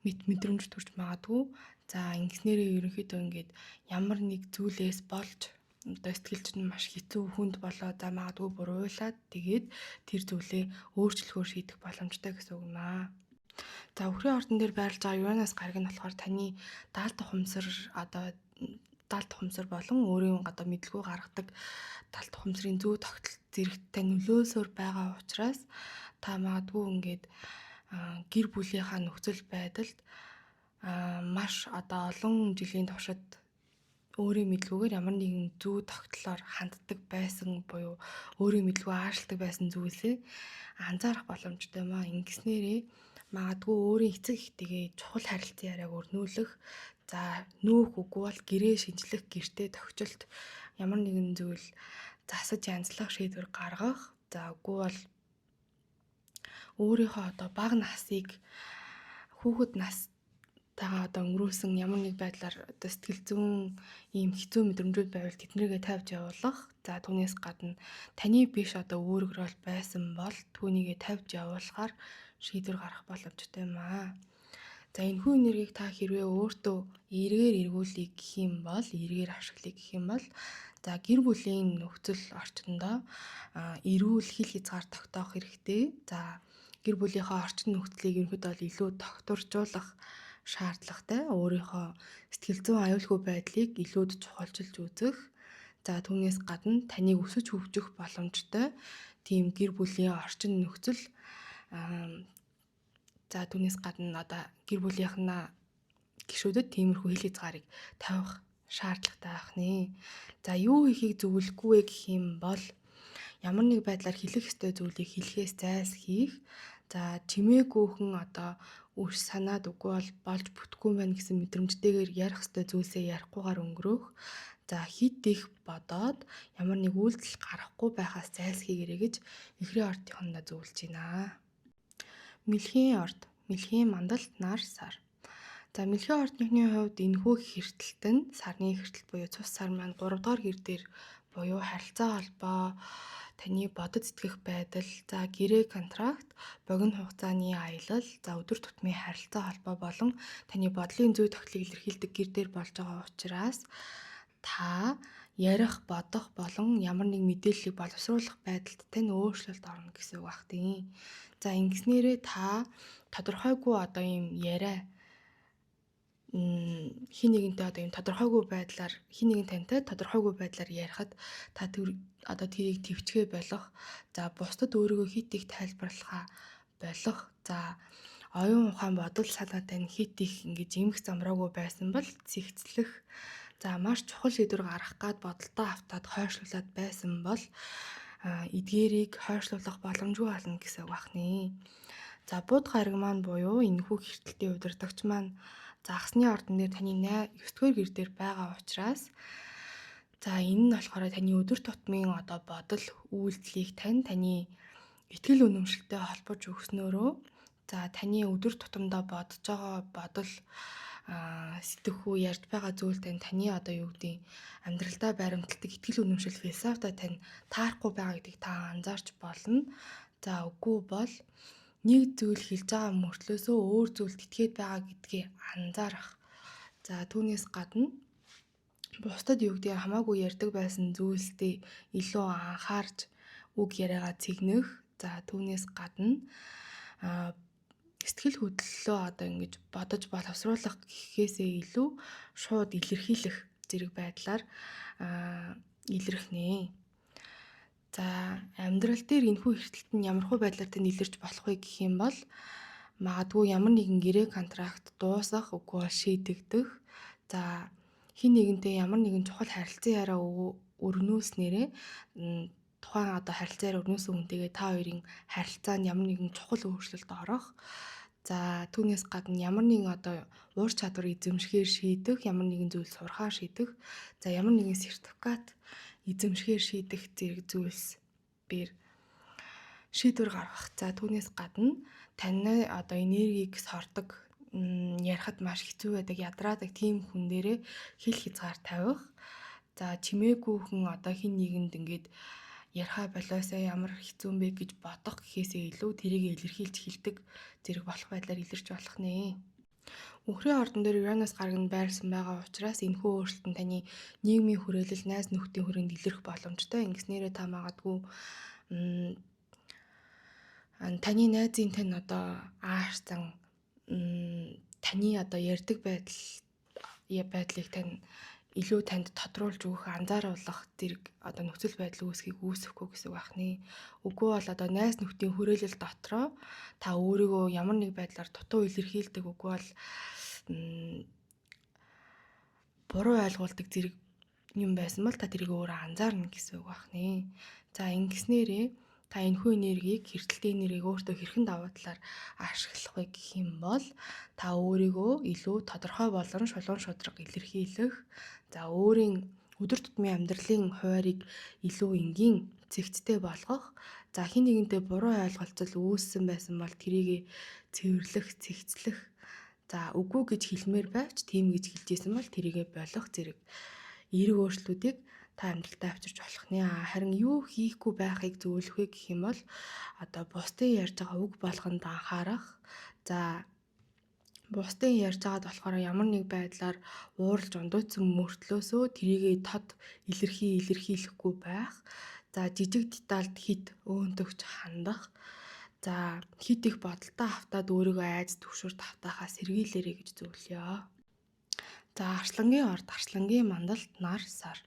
мэт мэдрэмж төрж магадгүй. За, ингэснээрээ ерөнхийдөө ингээд ямар нэг зүйлээс болж одоо сэтгэл чинь маш хэцүү, хүнд болоо, за, магадгүй буруйлаад, тэгээд тэр зүйлээ өөрчлөхөөр шийдэх боломжтой гэсэн үг юм аа. За, үхрийн ордон дээр байрлаж байгаа Uranus гариг нь болохоор таны даалт ухамсар, одоо даалт ухамсар болон өөрийн одоо мэдлгүй гаргадаг далд ухамсарын зүй тогтолт зэрэгтэй нөлөөлсөөр байгаа учраас та магадгүй ингээд гэр бүлийнхаа нөхцөл байдалд маш одоо олон жилийн туршид өөрийн мэдлгүйгээр ямар нэгэн зүй тогтлоор ханддаг байсан буюу өөрийн мэдлгүй аашлдаг байсан зүйлсээ анзаарах боломжтой юм аа. Ингэснээрээ магадгүй өөрийн эцэг эхтэйгээ чухал харилцан яриаг өрнүүлэх, за, нүүх, үгүй бол гэрээ шинжлэх, гэртээ тохижилт ямар нэгэн зүйл засаж янзлах шийдвэр гаргах, за, үгүй бол өөрийнхөө одоо бага насыг, хүүхэд настайгаа одоо өнгөрөөсөн ямар нэг байдлаар одоо сэтгэл зүйн ийм хэцүү мэдрэмжүүд байвал тэднийгээ тавьж явуулах. За, түүнээс гадна таны биш одоо үүрэг роль байсан бол түүнийгээ тавьж явуулахаар шийдвэр гаргах боломжтой юм аа. За, энэхүү энергийг та хэрвээ өөртөө эргээр эргүүлэе гэх юм бол, эргээр ашиглая гэх юм бол, за, гэр бүлийн нөхцөл орчиндөө эрүүл хил хязгаар тогтоох хэрэгтэй. За, гэр бүлийнхээ орчин нөхцөлийг ерөнхийдөө бол илүү тогтворжуулах шаардлагатай. Өөрийнхөө сэтгэл зүйн аюулгүй байдлыг илүүд чухалчилж үзэх. За, түүнээс гадна таныг өсөж хөгжих боломжтой тийм гэр бүлийн орчин нөхцөл, за, түүнээс гадна одоо гэр бүлийнхнаа гишүүдэд тиймэрхүү хил хязгаарыг тавих шаардлагатай байх нэ. За, юу хийхийг зөвлөхгүй вэ гэх юм бол ямар нэг байдлаар хэлэх ёстой зүйлийг хэлэхээс зайлсхийх. За, чимээгүйхэн одоо үрс санаад, үгүй бол болж бүтэхгүй байна гэсэн мэдрэмжтэйгээр ярих ёстой зүйлсээ ярихгүйгээр өнгөрөөх. За, хэт их бодоод ямар нэг үйлдэл гаргахгүй байхаас зайлсхийгээрэй гэж эхрийн ордынхондоо зөвлөж байна. Мэлхийн орд, мэлхийн мандалт, нар сар. За, мэлхийн ордныхны хувьд энэхүү хэртэлт нь сарны хэртэл буюу цус сар маань 3 дугаар гэр дээр буюу харилцаа холбоо, таны бодож сэтгэх байдал, за, гэрээ контракт, богино хугацааны аялал, за, өдөр тутмын харилцаа холбоо болон таны бодлын зүй тогтлыг илэрхийлдэг гэр дээр болж байгаа учраас та ярих, бодох болон ямар нэг мэдээллийг боловсруулах байдалд тань өөрчлөлт орно гэсэн үг байх тийм. За, ингэснээрээ та тодорхойгүй одоо ийм яриа хэн нэгэнтэй одоо ийм тодорхойгүй байдлаар, хэн нэгэн тантай тодорхойгүй байдлаар ярихад та тэр одоо тэрийг тэвчгээ болох, за, бусдад өөрийгөө хэт их тайлбарлахаа болох, за, оюун ухаан, бодол санаа тань хэт их ингэж эмх замраагүй байсан бол цэгцлэх, за, маш чухал шийдвэр гаргах гээд бодолдоо автаад хойшлуулад байсан бол эдгээрийг хойшлуулах боломжгүй болно гэсэн үг байна. За, буд гариг маань буюу энэхүү хэртэлтийн удирдагч маань загасны ордон дээр таны 9 дугаар гэр дээр байгаа учраас, за, энэ нь болохоор таны өдөр тутмын одоо бодол үйлдэлийг таны итгэл үнэмшилтэй холбож өгснөөрөө, за, таны өдөр тутамдаа бодож байгаа бодол, сэтгэхүй, ярьж байгаа зүйл тань таны одоо юу гэдгийг амьдралдаа баримталдаг итгэл үнэмшил, философитой тань таарахгүй байгаа гэдгийг та анзаарч болно. За, үгүй бол нэг зүйл хэлж байгаа мөртлөөсөө өөр зүйлд итгээд байгаа гэдгийг анзаарах. За, түүнээс гадна бусдад юу гэдгийг хамаагүй ярьдаг байсан зүйлсдээ илүү анхаарч үг яриагаа цэгнэх. За, түүнээс гадна сэтгэл хөдлөлөө одоо ингэж бодож боловсруулах гэхээсээ илүү шууд илэрхийлэх зэрэг байдлаар илэрх нэ. За, амьдрал дээр энэхүү хэртэлт нь ямархуу байдлаар тань илэрч болох вэ гэх юм бол магадгүй ямар нэгэн гэрээ контракт дуусах, үгүй бол шийдэгдэх. За, хэн нэгэнтэй ямар нэгэн чухал харилцан яриа өрнүүлснээрээ тухайн одоо харилцан яриа өрнүүлсэн хүнтэйгээ та хоёрын харилцаанд ямар нэгэн чухал өөрчлөлт орох. За, түүнээс гадна ямар нэгэн одоо уур чадвар эзэмшихээр шийдэх, ямар нэгэн зүйл сурахаар шийдэх, за, ямар нэгэн сертификат эзэмшихээр шийдэх зэрэг зүйлс бэр шийдвэр гаргах. За, түүнээс гадна таны одоо энергийг сордог ярихад маш хэцүү байдаг, ядраадаг тийм хүн дээрээ хил хязгаар тавих. За чимээгүй хүн одоо хин нэгэнд ингээд яриха болоосаа ямар хэцүү юм бэ гэж бодох гэхээсээ илүү тэрийг илэрхийлж хэлдэг зэрэг болох байдлаар илэрч болох нэ. Үхрийн ордон дээр Uranus гараг нь байрлсан байгаа учраас энэхүү өөрчлөлт нь таны нийгмийн хүрээлэл, найз нөхдийн хүрээнд илэрх боломжтой. Ингэснээрээ та магадгүй таны найзын тань одоо аашсан таны одоо ярьдаг байдлыг тань илүү танд тодруулж өгөх, анзааруулах зэрэг одоо нөхцөл байдал үүсхийг үүсэхгүй гэсэн үг байна. Үгүй бол одоо найз нөхдийн хүрээлэл дотроо та өөрийгөө ямар нэг байдлаар дутуу илэрхийлдэг, үгүй бол буруу ойлгуулдаг зэрэг юм байсан бол та тэрийг өөрөө анзаарна гэсэн үг байна. За ингэснээрээ та энэхүү энергийг, хэртэлтийн энергийг өөртөө хэрхэн давуу талаар ашиглах вэ гэх юм бол та өөрийгөө илүү тодорхой болон шулуун шударга илэрхийлэх, за өөрийн өдөр тутмын амьдралын хуваарийг илүү энгийн цэгцтэй болгох, за хэн нэгэнтэй буруу ойлголцол үүссэн байсан бол тэрийг цэвэрлэх, цэгцлэх, за үгүй гэж хэлмээр байвч тийм гэж хэлж исэн бол тэрийгэ болох зэрэг эерэг өөрчлөлтүүдийг та амьдралдаа авчирч болох нэ. Харин юу хийхгүй байхыг зөвлөх вэ гэх юм бол одоо бусдын ярьж байгаа үг болгонд анхаарах. За бусдын ярьж байгаад болохоор ямар нэг байдлаар ууралж ундууцсан мөртлөөсөө тэрийгэ тод илэрхийлэхгүй байх. За жижиг детальд хит өөнтөгч хандах. За хит их бодолтой автаад өөрийгөө айц түгшүүр тавтаахаа сэргийлээрэй гэж зөвлөё. За арслангийн орд, арслангийн мандалт, нар сар.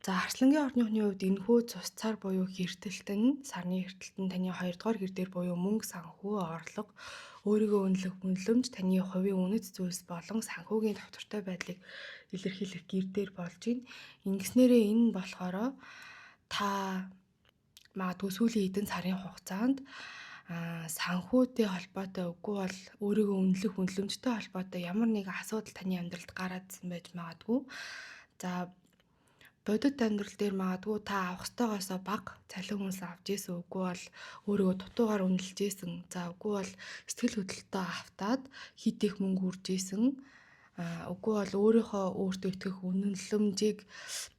За арслангийн ордныхны хувьд энэхүү цус цар буюу хэртэлт нь сарны хэртэлт нь таны 2 дугаар гэр дээр буюу мөнгө, санхүү, орлого, өөрийгөө үнэлэх үнэлэмж, таны хувийн үнэт зүйлс болон санхүүгийн тогтвортой байдлыг илэрхийлэх гэр дээр болж байна. Ингэснээрээ энэ нь болохоор та магадгүй сүүлийн хэдэн сарын хугацаанд санхүүтэй холбоотой, үгүй бол өөрийгөө үнэлэх үнэлэмжтэй холбоотой ямар нэгэн асуудал таны амьдралд гараадсан байж магадгүй. За бодит амьдрал дээр магадгүй та авах ёстойгоосоо бага цалин хүнс авч исэн, үгүй бол өөрийгөө дутуугаар үнэлж исэн. За үгүй бол сэтгэл хөдлөлтөө автаад хит их мөнгө үрж исэн. Үгүй бол өөрийнхөө өөртөө итгэх үнэлэмжийг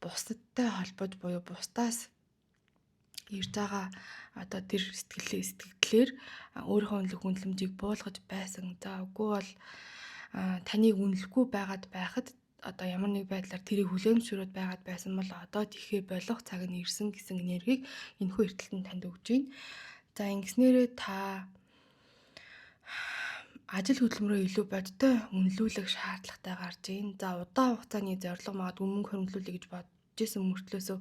бусадтай холбож буюу бусдаас ирж байгаа одоо тэр сэтгэлээр өөрийнхөө үнэлэх үнэлэмжийг буулгаж байсан. За үгүй бол таныг үнэлэхгүй байгаад байхад одоо ямар нэг байдлаар тэрийг хүлээн зөвшөөрөөд байгаад байсан бол одоо тийхээ болох цаг нь ирсэн гэсэн энергийг энэхүү эртэлтэн танд өгч байна. За ингэснээрээ та ажил хөдөлмөрөө илүү бодтой үнэлүүлэх шаардлагатай гарч байна. За удаан хугацааны зорилго магадгүй мөнгө хөрөнгөлүүлэе гэж бодож исэн мөртлөөсөө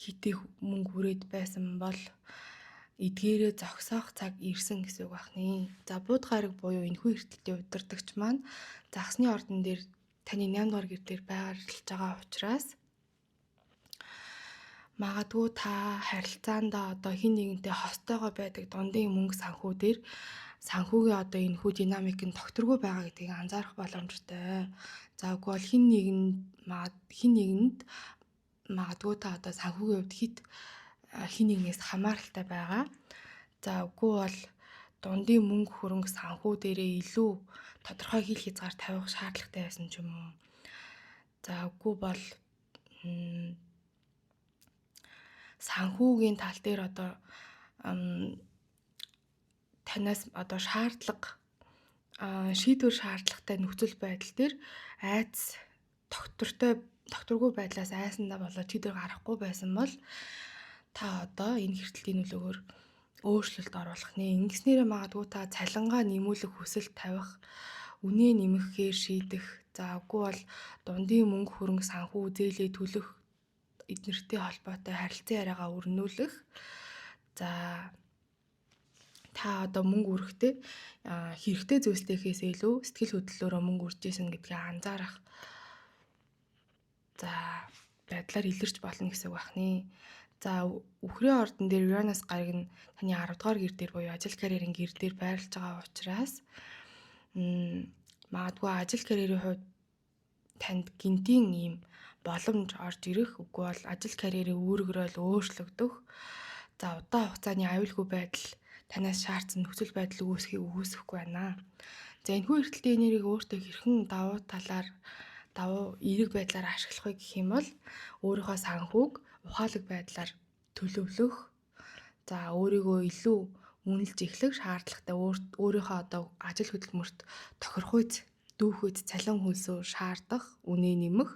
хит их мөнгө хүрээд байсан бол эдгээрээ зогсоох цаг ирсэн гэсэн үг байна. За бууд гараг буюу энэхүү эртэлтийн удирдагч маань загсны ордон дээр таны 8 дугаар гэр дээр байрлаж байгаа учраас магадгүй та харилцаандаа одоо хин нэгэнтэй хостойгоо байдаг дундын мөнгө санхүү дээр санхүүгийн одоо энэ хүү динамик нь тогтворгүй байгаа гэдгийг анзаарах боломжтой. За үгүй бол хин нэгэнд магадгүй та одоо санхүүгийн хувьд хит хин нэгнээс хамааралтай байгаа. За үгүй бол дундын мөнгө хөрөнгө санхүү дээрээ илүү тодорхой хил хязгаар тавих шаардлагатай байсан ч юм уу. За үгүй бол санхүүгийн тал дээр одоо танаас одоо шаардлага шийдвэр шаардлагатай нөхцөл байдал дээр айдас тогтворгүй байдлаас айсандаа болоод шийдвэр гаргахгүй байсан бол та одоо энэ хэртэлтийн нөлөөгөөр өөрчлөлт оруулах нэ. Ингэснээрээ магадгүй та цалингаа нэмүүлэх хүсэл тавих, үнээ нэмэхээр шийдэх, за үгүй бол дундын мөнгө хөрөнгө санхүү зээлээ төлөх эднэртэй холбоотой харилцан яриагаа өрнүүлэх. За та одоо мөнгө үрэхдээ хэрэгтэй зүйлстэйхээс илүү сэтгэл хөдлөлөөрөө мөнгө үрж исэн гэдгийг анзаарах. За байдлаар илэрч болно гэсэн үг байна. За үхрийн ордон дээр Uranus гараг нь таны 10 дугаар гэр дээр буюу ажил карьерийн гэр дээр байрлаж байгаа учраас магадгүй ажил карьерийн хувьд танд гинтийн ийм боломж орж ирэх, үгүй бол ажил карьерийн үүрэг роль өөрчлөгдөх. За удаан хугацааны аюулгүй байдал танаас шаардсан нөхцөл байдал үүсэхийг үүсэхгүй байна. За, энэхүү эртэлтийн энергийг өөртөө хэрхэн давуу талаар, давуу эерэг байдлаар ашиглах вэ гэх юм бол өөрийнхөө санхүүг ухаалаг байдлаар төлөвлөх, за өөрийгөө илүү үнэлж эхлэх шаардлагатай, өөрийнхөө одоо ажил хөдөлмөрт тохирохуйц, дүүхүйц цалин хөлсөө шаардах, үнэ нэмэх,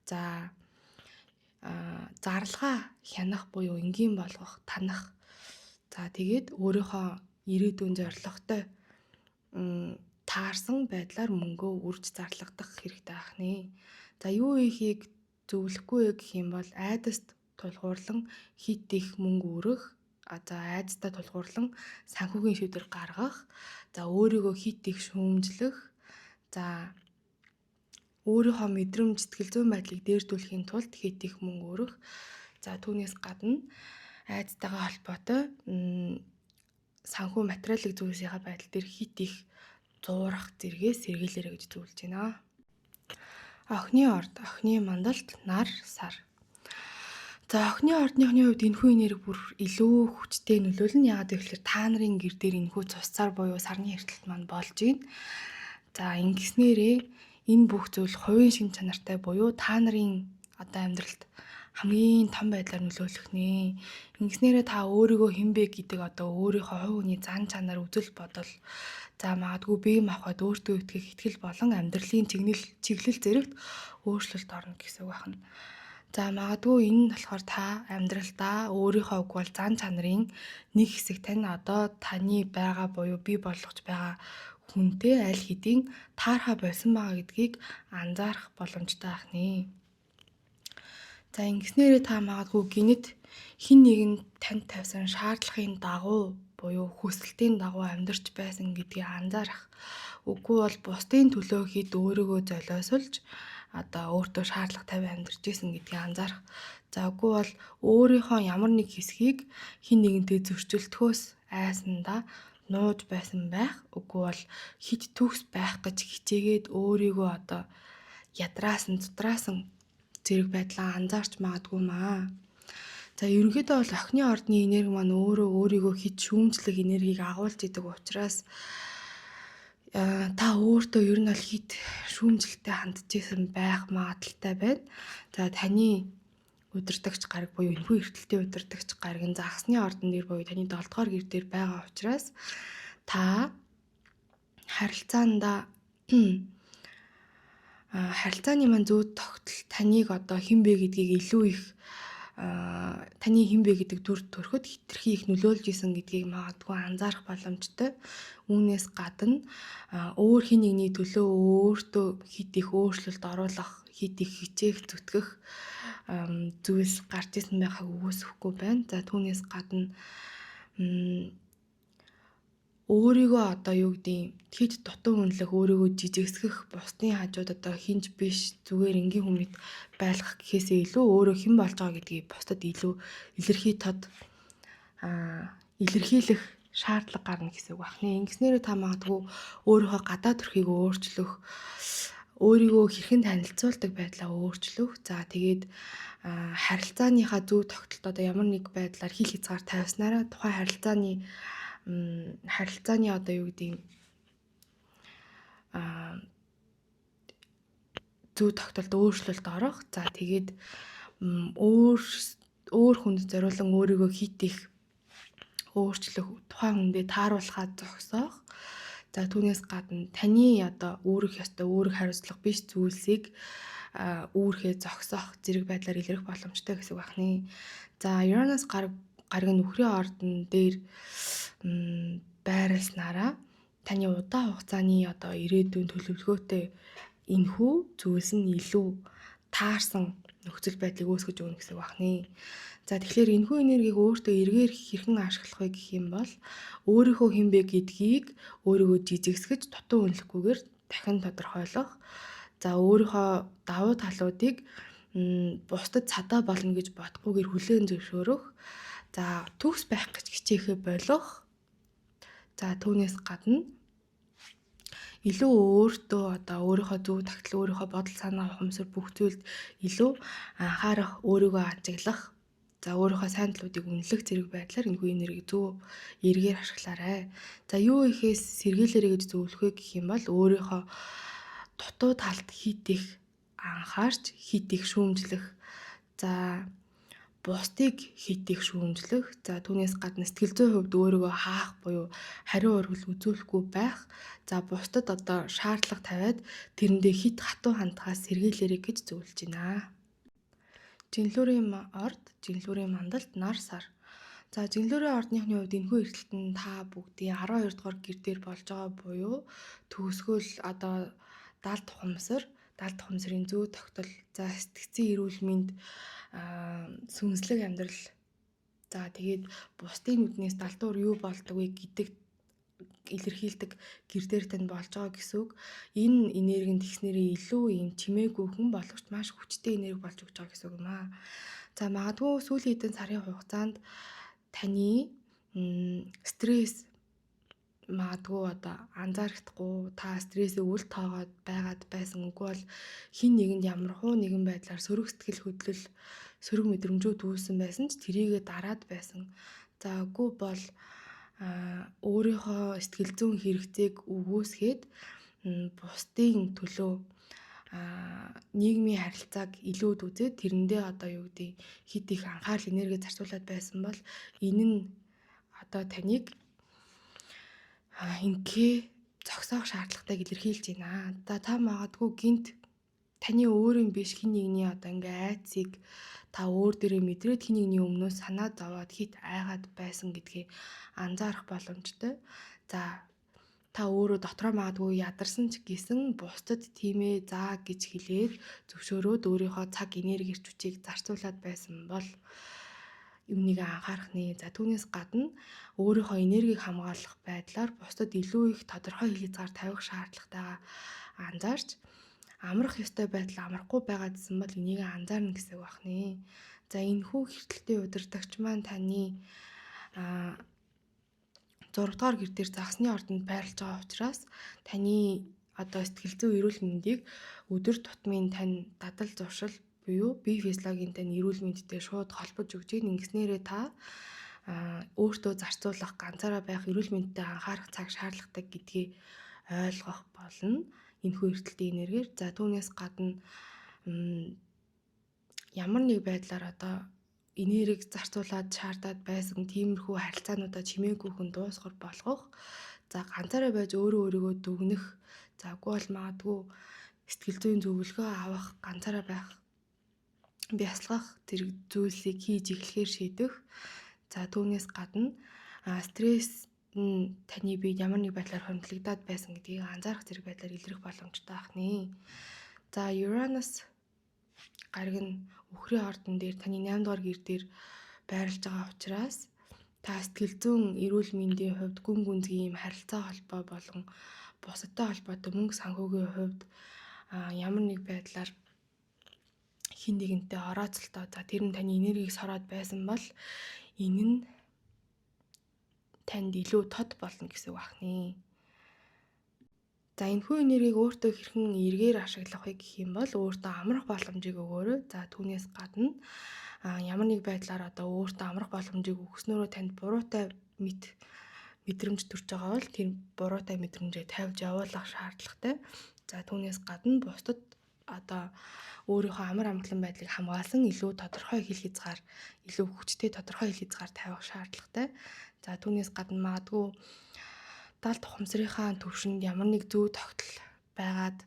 за зарлага хянах буюу энгийн болгох, танах. За, тэгээд өөрийнхөө ирээдүйн зорилготой таарсан байдлаар мөнгөө үрж зарлагдах хэрэгтэй байх нэ. За, юу хийхийг зөвлөхгүй вэ гэх юм бол айдаст тулгуурлан хэт их мөнгө үрэх, за айдастай тулгуурлан санхүүгийн шийдвэр гаргах, за өөрийгөө хэт их шүүмжлэх, за өөрийнхөө мэдрэмж, сэтгэл зүйн байдлыг дээрдүүлэхийн тулд хэт их мөнгө үрэх. За, түүнээс гадна айдастайгаа холбоотой санхүү материалын зүйлсийнхаа байдал дээр хэт их зуурах зэргээс сэргийлээрэй гэж зөвлөж байна. Охины орд, охины мандалт, нар, сар. За, охины ордныхны хувьд энэхүү энерги бүр илүү хүчтэй нөлөөлнө. Яагаад гэвэл та нарын гэр дээр энэхүү цус цар буюу сарны эртэлт маань болж байна. За, ингэснээрээ энэ бүх зүйл хувийн шинж чанартай буюу та нарын одоо амьдралд хамгийн том байдлаар нөлөөлөх нэ. Ингэснээрээ та өөрийгөө хэн бэ гэдэг одоо өөрийнхөө хувь хүний зан чанар, үзэл бодол, за магадгүй бие махбод, өөртөө итгэх итгэл болон амьдралын чиглэл зэрэгт өөрчлөлт орно гэсэн үг байна. За, магадгүй энэ нь болохоор та амьдралдаа өөрийнхөө үгүй бол зан чанарын нэг хэсэг тань одоо таны байгаа буюу бий болгож байгаа хүнтэй аль хэдийн таархаа болсон байгаа гэдгийг анзаарах боломжтой байх нэ. За, ингэснээрээ та магадгүй гэнэт хэн нэгэн танд тавьсан шаардлагын дагуу буюу хүсэлтийн дагуу амьдарч байсан гэдгийг анзаарах. Үгүй бол бусдын төлөө хэд өөрийгөө золиослж одоо өөртөө шаардлага тавиад амьдарч исэн гэдгийг анзаарах. За, үгүй бол өөрийнхөө ямар нэг хэсгийг хэн нэгэнтэй зөрчилдөхөөс айсандаа нууж байсан байх. Үгүй бол хэт төгс байх гэж хичээгээд өөрийгөө одоо ядраасан, зутраасан зэрэг байдлаа анзаарч магадгүй маа. За, ерөнхийдөө бол охины ордны энерги маань өөрөө өөрийгөө хэт шүүмжлэх энергийг агуулж идэг учраас та өөртөө ер нь бол хэт шүүмжлэлтэй хандж исэн байх магадлалтай байна. За, таны удирдагч гараг буюу энэхүү эртэлтийн удирдагч гараг нь загасны ордон дээр буюу таны 7 дугаар гэр дээр байгаа учраас та харилцаандаа харилцааны маань зүй тогтол таныг одоо хэн бэ гэдгийг илүү их, таны хэн бэ гэдэг дүр төрхөд хэтэрхий их нөлөөлж исэн гэдгийг магадгүй анзаарах боломжтой. Үүнээс гадна өөр хэн нэгний төлөө өөртөө хэт их өөрчлөлт оруулах, хэт их хичээх, зүтгэх зүйлс гарч исэн байхыг үгүйсэхгүй байна. За, түүнээс гадна өөрийгөө одоо юу гэдгийг хэт дутуу үнэлэх, өөрийгөө жижигсгэх, бусдын хажууд одоо хэн ч биш, зүгээр энгийн хүн мэт байлгах гэхээсээ илүү өөрөө хэн болж байгаа гэдгийг бусдад илүү илэрхий тод илэрхийлэх шаардлага гарна гэсэн үг байна. Ингэснээрээ та магадгүй өөрийнхөө гадаа төрхийг өөрчлөх, өөрийгөө хэрхэн танилцуулдаг байдлаа өөрчлөх. За, тэгээд харилцааныхаа зөв тогтолт одоо ямар нэг байдлаар хил хязгаар тавьснараа тухайн харилцааны одоо юу гэдгийг зөв тогтолд өөрчлөлт орох. За, тэгээд өөр өөр хүнд зориулан өөрийгөө хэт их өөрчлөх, тухайн хүндээ тааруулахаа зогсоох. За, түүнээс гадна таны одоо үүрэх ёстой, үүрэг хариуцлага биш зүйлсийг үүрхээ зогсоох зэрэг байдлаар илэрх боломжтой гэсэн үг байна. За, Uranus гараг нь үхрийн ордон дээр байрласнараа таны удаан хугацааны одоо ирээдүйн төлөвлөгөөтэй энэхүү зүйлс нь илүү таарсан нөхцөл байдлыг үүсгэж өгнө гэсэн үг байна. За, тэгэхээр энэхүү энергийг өөртөө эргээр хэрхэн ашиглах вэ гэх юм бол өөрийнхөө хэн бэ гэдгийг өөрийгөө жижигсгэж, дутуу үнэлэхгүйгээр дахин тодорхойлох. За, өөрийнхөө давуу талуудыг бусдад цадаа болно гэж бодохгүйгээр хүлээн зөвшөөрөх. За, төгс байх гэж хичээхээ болох. За, түүнээс гадна илүү өөртөө одоо өөрийнхөө зөв тагтал, өөрийнхөө бодол санаа, ухамсар бүх зүйлд илүү анхаарах, өөрийгөө ажиглах За, өөрийнхөө сайн талуудыг үнэлэх зэрэг байдлаар энэхүү энергийг зөв эргээр ашиглаарай. За, юу ихээс сэргийлээрэй гэж зөвлөх вэ гэх юм бол өөрийнхөө дутуу талд хит их анхаарч, хит их шүүмжлэх. За, бусдыг хит их шүүмжлэх. За, түүнээс гадна сэтгэл зүйн хувьд өөрийгөө хаах буюу хариу урвал үзүүлэхгүй байх. За, бусдад одоо шаардлага тавиад тэрэндээ хит хатуу хандхаас сэргийлээрэй гэж зөвлөж байна. Жинлүүрийн орд, жинлүүрийн мандалд нар сар. За, жинлүүрийн ордныхны хувьд энэхүү эргэлт нь та бүгдийн 12 дугаар гэр дээр болж байгаа буюу төгсгөл одоо даалт ухамсар, даалт ухамсарын зүй тогтол, за сэтгцийн эрүүл мэнд, сүнслэг амьдрал, за тэгээд бусдын нүднээс далдуур юу болдог вэ гэдэг илэрхийлдэг гэр дээр тань болж байгаа гэсэн үг. Энэ энерги нь тэгснээрээ илүү юм чимээгүй хүн боловч маш хүчтэй энерги болж өгч байгаа гэсэн үг юм аа. За, магадгүй сүүлийн хэдэн сарын хугацаанд таны стресс магадгүй одоо анзаарахдаггүй, та стрессээ үл тоогоод байгаад байсан, үгүй бол хэн нэгэнд ямархуу нэгэн байдлаар сөрөг сэтгэл хөдлөл, сөрөг мэдрэмжүүд үүссэн байсан ч тэрийгэ дараад байсан. За, үгүй бол өөрийнхөө сэтгэл зүйн хэрэгцээг үгүйсгээд бусдын төлөө нийгмийн харилцааг илүүд үзээд тэрэндээ одоо юу гэдэг хит их анхаарал, энерги зарцуулаад байсан бол энэ нь одоо таныг ингээ зогсоох шаардлагатайг илэрхийлж байна. За, та магадгүй гинт таны өөрийн биш хэн нэгний одоо ингээ айцыг та өөр дээрээ мэдрээд хэн нэгний өмнөөс санаа зовоод хит айгаад байсан гэдгийг анзаарах боломжтой. За, та өөрөө дотроо магадгүй ядарсан ч гэсэн бусдад тийм ээ за гэж хэлээд зөвшөөрөөд өөрийнхөө цаг, энерги, эрч хүчийг зарцуулаад байсан бол юунийг анхаарах нэ. За, түүнээс гадна өөрийнхөө энергийг хамгаалах байдлаар бусдад илүү их тодорхой хил хязгаар тавих шаардлагатайгаа анзаарч, амрах ёстой байдал амрахгүй байгаа гэсэн бол энийг анзаарна гэсэн үг байна. За, энэхүү хэртэлтийн удирдагч маань таны 6 дугаар гэр дээр загсны ордонд байрлаж байгаа учраас таны одоо сэтгэл зүйн эрүүл мэндийг өдөр тутмын тань дадал зуршил буюу бие физиологийн тань эрүүл мэндтэй шууд холбож өгч гин. Ингэснээрээ та өөртөө зарцуулах, ганцаараа байх, эрүүл мэндэд анхаарах цаг шаардлагатай гэдгийг ойлгох болно энэхүү эрдэлтийн энергиэр. За, түүнээс гадна ямар нэг байдлаар одоо энерги зарцуулаад шаардаад байсан тиймэрхүү харилцаануудаа чимээгүй хүн дуусгар болгох. За, ганцаараа байж өөрөө өөрийгөө дүгнэх. За, үгүй бол магадгүй сэтгэл зүйн зөвлөгөө авах, ганцаараа байх, бясалгах зэрэг зүйлсийг хийж эхлэхээр шийдэх. За, түүнээс гадна стресс нь таны биед ямар нэг байдлаар хөрөнгөлөгдөөд байсан гэдгийг анзаарах зэрэг байдлаар илрэх боломжтой байх нэ. За, Uranus гариг нь үхрийн ордон дээр таны 8 дугаар гэр дээр байрлаж байгаа учраас та сэтгэл зүйн эрүүл мэндийн хувьд гүн гүнзгий юм харилцаа холбоо болон бусадтай холбоотой мөнгө санхүүгийн хувьд ямар нэг байдлаар хэн нэгэнтэй орооцолтоо, за тэр нь таны энергийг сороод байсан бол энэ нь танд илүү тод болно гэсэн үг байна. За, энэхүү энергийг өөртөө хэрхэн эргээр ашиглах вэ гэх юм бол өөртөө амрах боломжийг өгөөрэй. За, түүнээс гадна ямар нэг байдлаар одоо өөртөө амрах боломжийг өгснөөрөө танд буруутай мэдрэмж төрж байгаа бол тэр буруутай мэдрэмжээ тавьж явуулах шаардлагатай. За, түүнээс гадна бусдад одоо өөрийнхөө амар амгалан байдлыг хамгаалсан илүү тодорхой хил хязгаар, илүү хүчтэй тодорхой хил хязгаар тавих шаардлагатай. За, түүнээс гадна магадгүй далд ухамсарынхаа төвшөнд ямар нэг зүй тогтол байгаад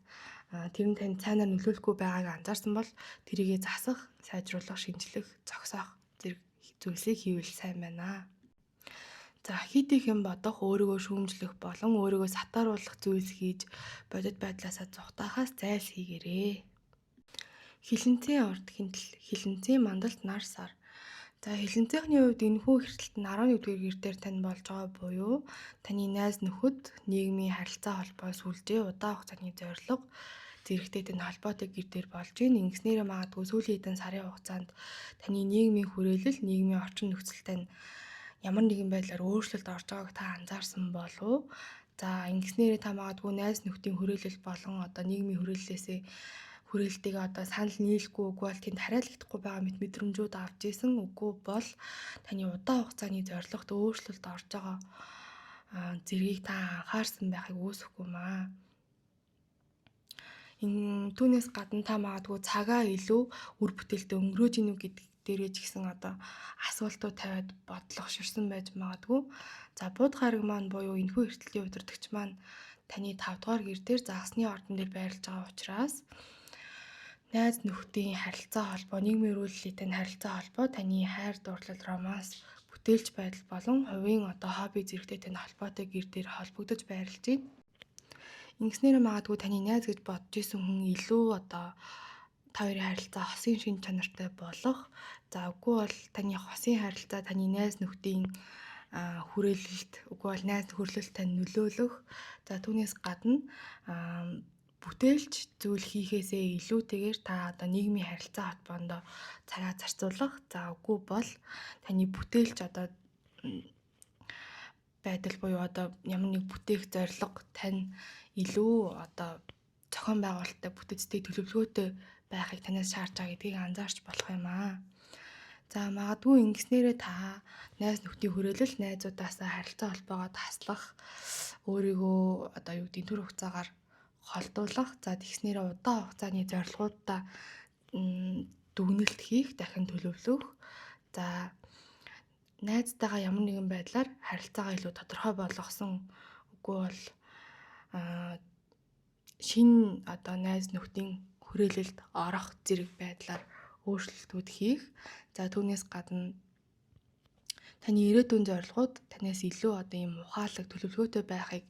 тэр нь танд сайнаар нөлөөлөхгүй байгааг анзаарсан бол тэрийгэ засах, сайжруулах, шинжлэх, зогсоох зэрэг зүйлсийг хийвэл сайн байна. За, хит их юм бодох, өөрийгөө шүүмжлэх болон өөрийгөө сатааруулах зүйлс хийж бодит байдлаасаа зугатаахаас зайлсхийгээрэй. Хилэнцгийн орд хинтэл, хилэнцгийн мандалд нар сар. За, хилэнцгийнхний хувьд энэхүү хэртэлт нь 11-р гэр дээр тань болж байгаа буюу таны найз нөхөд, нийгмийн харилцаа холбоо, сүлжээ, удаан хугацааны зорилго зэрэгтэй тань холбоотой гэр дээр болж гин. Ингэснээрээ магадгүй сүүлийн хэдэн сарын хугацаанд таны нийгмийн хүрээлэл, нийгмийн орчин нөхцөл тань ямар нэгэн байдлаар өөрчлөлт орж байгааг та анзаарсан болов. За, ингэснээрээ та магадгүй найз нөхдийн хүрээлэл болон одоо нийгмийн хүрээллээсээ хүрээлтэйгээ одоо санал нийлэхгүй, үгүй бол тэнд хариалагдахгүй байгаа мэт мэдрэмжүүд авч исэн. Үгүй бол таны удаан хугацааны зорилгот өөрчлөлт орж байгаа зэргийг та анхаарсан байхыг үүсэхгүй маа. Энэ түүнээс гадна та магадгүй цагаа илүү үр бүтээлтэй өнгөрөөж гинүү гэдэг дээрээ ч гэсэн одоо асуултууд тавиад бодлого ширсэн байж магадгүй. За, Буд гараг маань буюу энэхүү эртлийн удирдагч маань таны 5 дугаар гэр дээр загасны ордон дээр байрлаж байгаа учраас найз нөхдийн харилцаа холбоо, нийгмийн эрүүлэлтэй харилцаа холбоо, таны хайр дурлал, романс, бүтээлч байдал болон хувийн одоо хобби зэрэгтэй тань холбоотой гэр дээр холбогдож байрлаж байна. Ингэснээр магадгүй таны найз гэж бодож исэн хүн илүү одоо та хоёрын харилцаа хосын шин чанартай болох. За, үгүй бол таны хосын харилцаа таны найз нөхдийн хүрээлэлт, үгүй бол найз нөхөрлөлт тань нөлөөлөх. За, түүнээс гадна бүтээлч зүйл хийхээсээ илүүтэйгээр та одоо нийгмийн харилцаа холбоонд цагаа зарцуулах. За, үгүй бол таны бүтээлч одоо байдал буюу одоо ямар нэг бүтээх зорилго тань илүү одоо зохион байгуулалттай, бүтэцтэй, төлөвлөгөөтэй байхыг танаас шаардж байгаа гэдгийг анзаарч болох юм аа. За, магадгүй ингэснээрээ та найз нөхдийн хүрээлэл, найзуудаасаа харилцаа холбоогоо таслах, өөрийгөө одоо юу гэдгийг төр хугацаагаар холдуулах. За, тэгснээрээ удаан хугацааны зорилгоудаа дүгнэлт хийх, дахин төлөвлөх. За, найзтайгаа ямар нэгэн байдлаар харилцаагаа илүү тодорхой болгосон, үгүй бол шинэ одоо найз нөхдийн хүрээлэлд орох зэрэг байдлаар өөрчлөлтүүд хийх. За, түүнээс гадна таны ирээдүйн зорилгууд танаас илүү одоо ийм ухаалаг, төлөвлөгөөтэй байхыг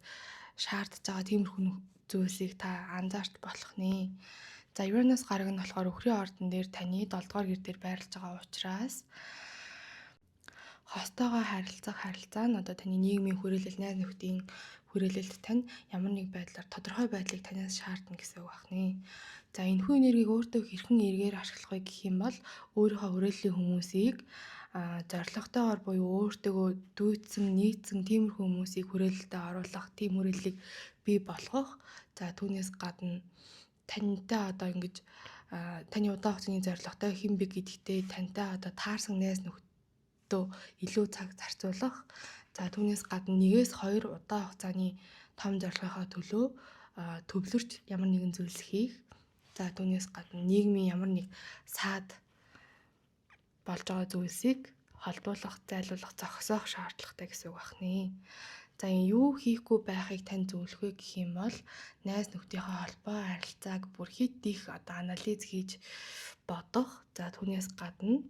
шаардж байгаа тиймэрхүү зүйлсийг та анзаарч болох нэ. За, Uranus гараг нь болохоор өхрийн ордон дээр таны 7 дугаар гэр дээр байрлаж байгаа учраас хостойгоо харилцах харилцаа нь одоо таны нийгмийн хүрээлэл, найз нөхдийн хүрээлэлд тань ямар нэг байдлаар тодорхой байдлыг танаас шаардна гэсэн үг байна. За, энэхүү энергийг өөртөө хэрхэн эргээр ашиглах вэ гэх юм бол өөрийнхөө хүрээллийн хүмүүсийг зорилготойгоор буюу өөртөөгөө дүйцсэн, нийцсэн тиймэрхүү хүмүүсийг хүрээлэлдээ оруулах, тийм хүрээллийг бий болгох. За, түүнээс гадна тантай одоо ингэж таны удаан хугацааны зорилготой хэн бэ гэдэгтээ тантай одоо таарсан найз нөхдөд илүү цаг зарцуулах. За, түүнээс гадна 1-2 удаан хугацааны том зорилгынхоо төлөө төвлөрч ямар нэгэн зүйлс хийх. За, түүнээс гадна нийгмийн ямар нэг саад болж байгаа зүйлсийг холдуулах, зайлуулах, зогсоох шаардлагатай гэсэн үг байна. За, энэ юу хийхгүй байхыг тань зөвлөх вэ гэх юм бол найз нөхдийнхөө холбоо харилцааг бүр хит их одоо анализ хийж бодох. За, түүнээс гадна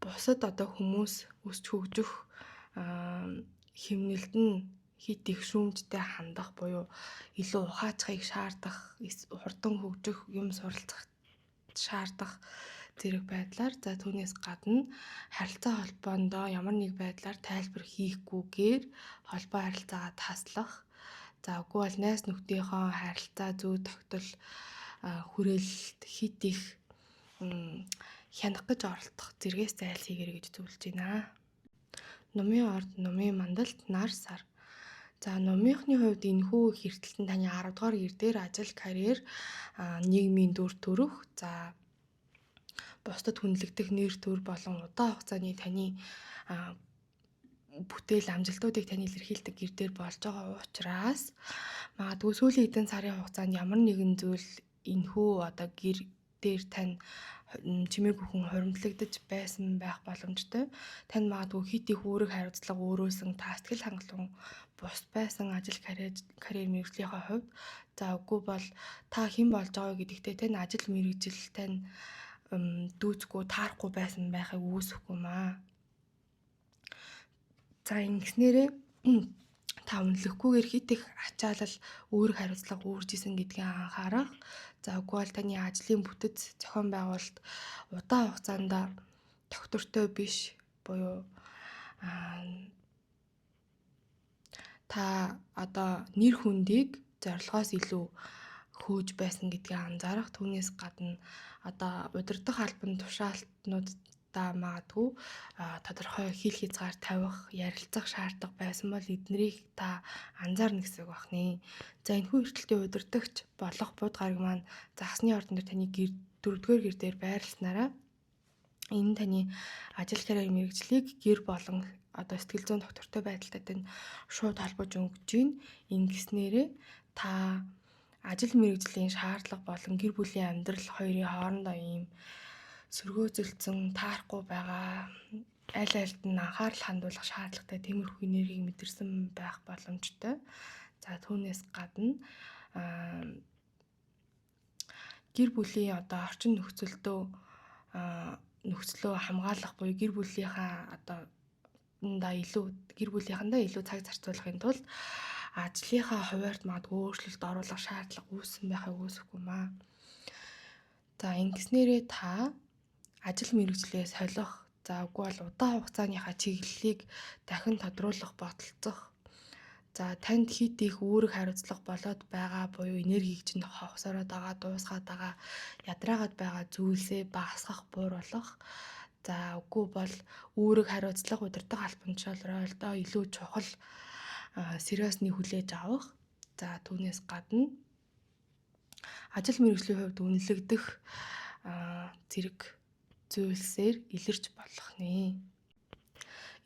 бусад одоо хүмүүс өсч хөгжих хэмнэлд нь хит их шүүмжтэй хандах буюу илүү ухаачхыг шаардах, хурдан хөгжих, юм суралцах шаардах зэрэг байдлаар, за, түүнээс гадна харилцаа холбоондоо ямар нэг байдлаар тайлбар хийхгүйгээр холбоо харилцаагаа таслах. За, үгүй бол найз нөхдийнхөө харилцаа зүй тогтол хүрээлэлт хит их хянах гэж оролдох зэргээс зайлсхийгээрэй гэж зөвлөж байна. Нумын орд, нумын мандалд нар сар. За, нумынхны хувьд энэхүү хэртэлтэн таны 10 дугаар гэр дээр ажил, карьер, нийгмийн дүр төрх, за, бусдад хүндлэгдэх нэр төр болон удаан хугацааны таны бүтээл амжилтуудыг тань илэрхийлдэг гэр дээр болж байгаа учраас магадгүй сүүлийн хэдэн сарын хугацаанд ямар нэгэн зүйл энэхүү одоо гэр дээр тань чимээгүй хүн хуримтлагдаж байсан байх боломжтой. Танд магадгүй хит их үүрэг хариуцлага өөрөөсөн, та сэтгэл хангалуун бус байсан ажил, карьер мэргэжлийнхээ хувьд. За, үгүй бол та хэн болж байгаа вэ гэдэгтээ тань ажил мэргэжил тань дүүцэхгүй, таарахгүй байсан байхыг үүсэхгүй маа. За, ингэснээрээ та үнэлэхгүйгээр хит их ачаалал, үүрэг хариуцлага үүрж исэн гэдгийг анхаарах. За, үгүй бол таны ажлын бүтэц, зохион байгуулалт удаан хугацаанд тогтвортой биш буюу та одоо нэр хүндийг зорилгоос илүү хөөж байсан гэдгийг анзаарах. Түүнээс гадна одоо удирдах албан тушаалтнуудаа та магадгүй тодорхой хил хязгаар тавих, ярилцах шаардлага байсан бол эднэрийг та анзаарна гэсэн үг байна. За, энэхүү эртэлтийн удирдагч болох Буд гараг маань загасны ордон дээр таны гэр дөрөвдүгээр гэр дээр байрласнараа энэ таны ажил карьер мэргэжлийг гэр болон одоо сэтгэл зүйн тогтвортой байдалтай тань шууд холбож өнгөж байна. Ингэснээрээ та ажил мэргэжлийн шаардлага болон гэр бүлийн амьдрал хоёрын хоорондоо ийм сөргөөзөлдсөн, таарахгүй байгаа, аль альд нь анхаарал хандуулах шаардлагатай тиймэрхүү энергийг мэдэрсэн байх боломжтой. За, түүнээс гадна гэр бүлийн одоо орчин нөхцөлдөө нөхцлөө хамгаалах буюу гэр бүлийнхаа одоо илүү гэр бүлийнхэндээ илүү цаг зарцуулахын тулд ажлынхаа хуваарьт магадгүй өөрчлөлт оруулах шаардлага үүссэн байхыг үүсэхгүй маа. За, ингэснээрээ та ажил мэргэжлээ солих, за үгүй бол удаан хугацааныхаа чиглэлийг дахин тодруулах, бодолцох, за танд хэд их үүрэг хариуцлага болоод байгаа буюу энергийг чинь ховсороод байгаа, дуусгаад байгаа, ядраагаад байгаа зүйлсээ багасгах, бууруулах, за үгүй бол үүрэг хариуцлага, удирдах албан тушаал ролдоо илүү чухал сериосны хүлээж авах. За, түүнээс гадна ажил мэргэжлийн хувьд үнэлэгдэх зэрэг зүйлсээр илэрч болох нэ.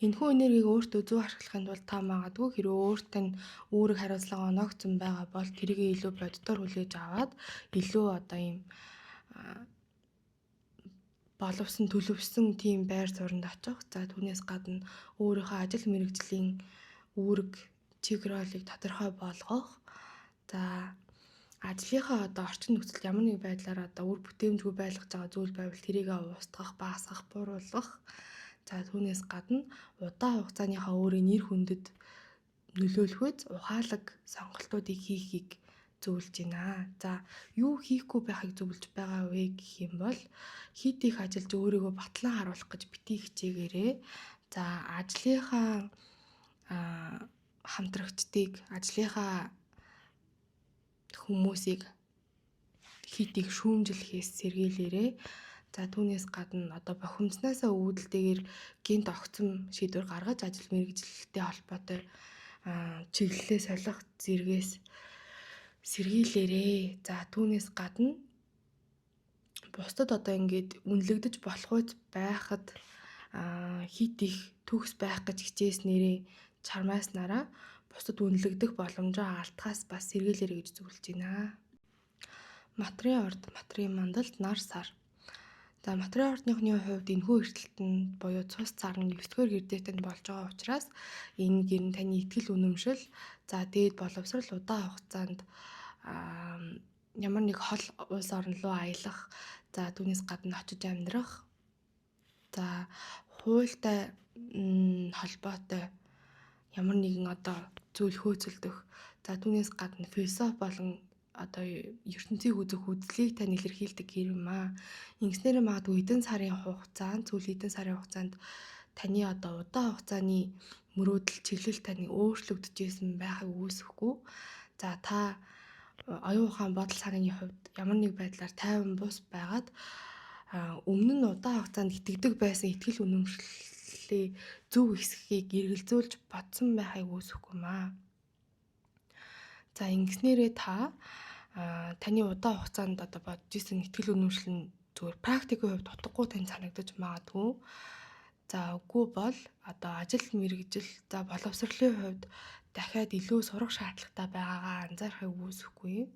Энэхүү энергийг өөртөө зөв ашиглахын тулд та магадгүй хэрвээ өөрт нь үүрэг хариуцлага оноогдсон байгаа бол тэрийг илүү бодитоор хүлээж аваад илүү одоо ийм боловсон, төлөвшсөн тийм байр суурьнд очих. За, түүнээс гадна өөрийнхөө ажил мэргэжлийн үүрэг чиг ролыг тодорхой болгох. За, ажлынхаа одоо орчин нөхцөлд ямар нэг байдлаар одоо үр бүтээмжгүй байлгаж байгаа зүйл байвал тэрийг устгах, багасгах, бууруулах. За, түүнээс гадна удаан хугацааныхаа өөрийн нэр хүндэд нөлөөлөхөд ухаалаг сонголтуудыг хийхийг зөвлөж байна. За, юу хийхгүй байхыг зөвлөж байгаа вэ гэх юм бол хэд их ажиллаж өөрийгөө батлан харуулах гэж битгий хичээгээрэй. За, ажлынхаа хамтрагчдыг, ажлынхаа хүмүүсийг хэд их шүүмжлэхээс сэргийлээрэй. За, түүнээс гадна одоо бохимдснаасаа үүдэлтэйгээр гэнэт огцом шийдвэр гаргаж ажил мэргэжилтэй холбоотой чиглэлээ солих зэргээс сэргийлээрэй. За, түүнээс гадна бусдад одоо ингээд үнэлэгдэж болох үз байхад хэд их төгс байх гэж хичээснээрээ чармайснараа бусдад үнэлэгдэх боломжоо алдахаас бас сэргийлээрэй гэж зөвлөж байна. Матрын орд, матрын мандалд нар сар. За, матрын ордныхны хувьд энэхүү эртэлт нь буюу цус цар нь 9-р гэр дээртэнд болж байгаа учраас энэ гэр нь таны итгэл үнэмшил, за дээд боловсрол, удаан хугацаанд ямар нэг хол улс орн руу аялах, за түүнээс гадна очиж амьдрах, за хуультай холбоотой ямар нэгэн одоо зүйл хөөцөлдөх, за түүнээс гадна философи болон одоо ертөнцийг үзэх үзлийг тань илэрхийлдэг гэр юм аа. Ингэснээр магадгүй хэдэн сарын хугацаанд, сүүлийн хэдэн сарын хугацаанд таны одоо удаан хугацааны мөрөөдөл, чиглэл таны өөрчлөгдөж исэн байхыг үүсэхгүй. За, та оюун ухаан, бодол санааны хувьд ямар нэг байдлаар тайван бус байгаад өмнө нь удаан хугацаанд итгэдэг байсан итгэл үнэмшлээ зөв хэсгийг эргэлзүүлж бодсон байхыг үүсэхгүй маа. За, ингэснээрээ та таны удаан хугацаанд одоо бодож исэн итгэл үнэмшил нь зүгээр практикийн хувьд утгагүй тань санагдаж магадгүй. За, үгүй бол одоо ажил мэргэжил, за боловсролын хувьд дахиад илүү сурах шаардлагатай байгаагаа анзаарахыг үүсэхгүй.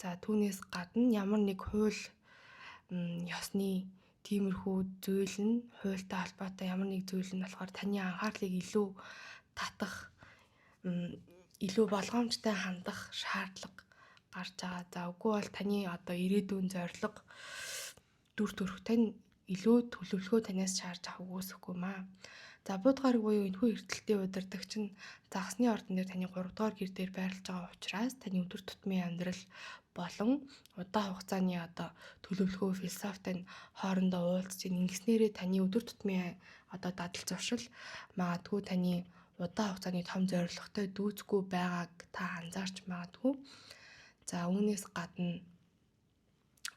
За, түүнээс гадна ямар нэг хууль ёсны тиймэрхүү зүйл нь, хуультай холбоотой ямар нэг зүйл нь болохоор таны анхаарлыг илүү татах, илүү болгоомжтой хандах шаардлага гарч байгаа. За, үгүй бол таны одоо ирээдүйн зорилго, дүр төрх тань илүү төлөвлөгөө танаас шаарж авах үүсэхгүй маа. За, Буд гараг буюу энэхүү эртэлтийн удирдагч нь загасны ордон дээр таны 3 дугаар гэр дээр байрлаж байгаа учраас таны өдөр тутмын амьдрал болон удаан хугацааны одоо төлөвлөгөө, философитой нь хоорондоо уулзж байна. Ингэснээрээ таны өдөр тутмын одоо дадал зуршил магадгүй таны удаан хугацааны том зорилготой дүүцэхгүй байгааг та анзаарч магадгүй. За, үүнээс гадна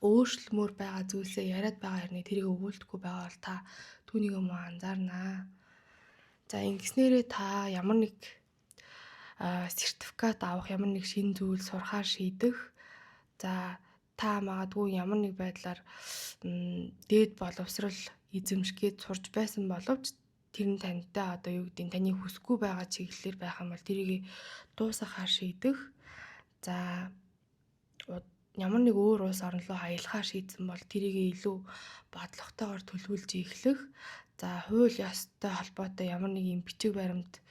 Өөрчлөмөр байгаа зүйлсээ яриад байгаа хэрнээ тэрийг өгүүлдэхгүй байгаа бол та түүнийг мөн анзаарнаа. За ингэснээрээ та ямар нэг сертификат авах, ямар нэг шинэ зүйл сурахаар шийдэх. За та магадгүй ямар нэг байдлаар дээд боловсрал эзэмших гээд сурж байсан боловч тэр нь тантай одоо юу гэдэг нь таны хүсэхгүй байгаа чиглэлээр байх юм бол тэрийг дуусгахаар шийдэх. За ямар нэг өөр улс орн руу аялахаар шийдсэн бол тэрийг илүү бодлоготойгоор төлөвлөж эхлэх. За хууль ёстой холбоотой ямар нэг юм бичиг баримт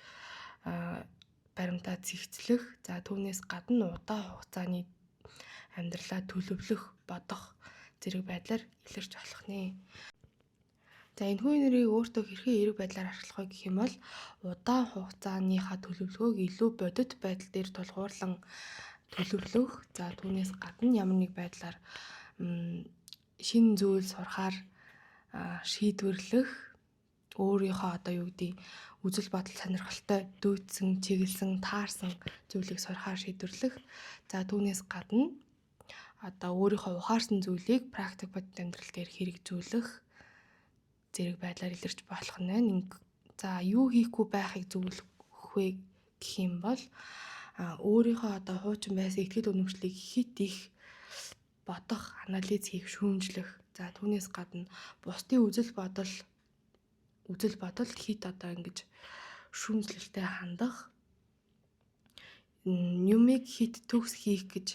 баримтаа зэгцлэх. За түүнээс гадна удаан хугацааны амьдралаа төлөвлөх, бодох зэрэг байдлаар илэрч болох нэ. За энэхүү нэрийг өөртөө хэрхэн эерэг байдлаар ашиглах вэ гэх юм бол удаан хугацааныхаа төлөвлөгөөг илүү бодит байдал дээр тулгуурлан төлөвлөх. За түүнээс гадна ямар нэг байдлаар шинэ зүйл сурахаар шийдвэрлэх, өөрийнхөө одоо юу гэдэг үзэл бодол сонирхолтой дүйцсэн, чиглэсэн, таарсан зүйлийг сурахаар шийдвэрлэх. За түүнээс гадна одоо өөрийнхөө ухаарсан зүйлийг практик бодит амьдрал дээр хэрэгжүүлэх зэрэг байдлаар илэрч болох нь байна. За юу хийхгүй байхыг зөвлөх вэ гэх юм бол өөрийнхөө одоо хуучин байсан итгэл үнэмшлийг хэт их бодох, анализ хийх, шүүмжлэх. За түүнээс гадна бусдын үзэл бодолд хэт одоо ингэж шүүмжлэлтэй хандах, юмыг хэт төгс хийх гэж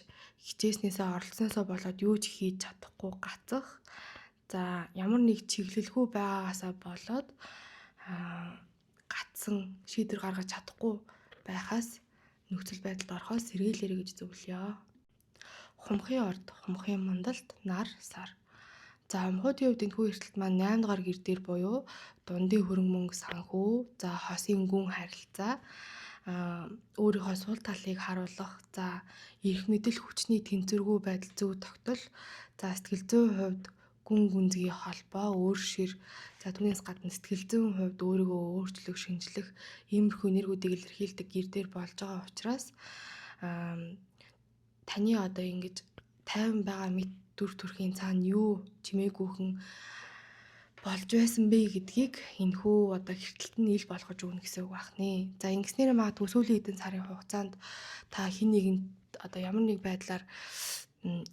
хичээснээсээ оролцсноосоо болоод юу ч хийж чадахгүй гацах. За ямар нэг чиглэлгүй байгаагаасаа болоод гацсан, шийдвэр гаргаж чадахгүй байхаас нөхцөл байдалд орохоос сэргийлээрэй гэж зөвлөё. Хумхын орд, хумхын мандалд нар сар. За хумхуудын хувьд энэхүү эрсдэлт маань 8 дугаар гэр дээр буюу дундын хөрөнгө мөнгө санхүү, за хосын гүн харилцаа, өөрийнхөө сул талыг харуулах, за эрх мэдэл хүчний тэнцвэргүй байдал зөв тогтол, за сэтгэл зүйн хувьд гүн гүнзгий холбоо, өөр шир, за түүнээс гадна сэтгэл зүйн хувьд өөрийгөө өөрчлөх, шинжлэх иймэрхүү энергиудыг илэрхийлдэг гэр дээр болж байгаа учраас таны одоо ингэж тайван байгаа мэт дүр төрхийн цаана юу чимээгүйхэн болж байсан бэ гэдгийг энэхүү одоо хэртэлт нь ил болгож өгнө гэсэн үг байна. За ингэснээр магадгүй сүүлийн хэдэн сарын хугацаанд та хэн нэгэнд одоо ямар нэг байдлаар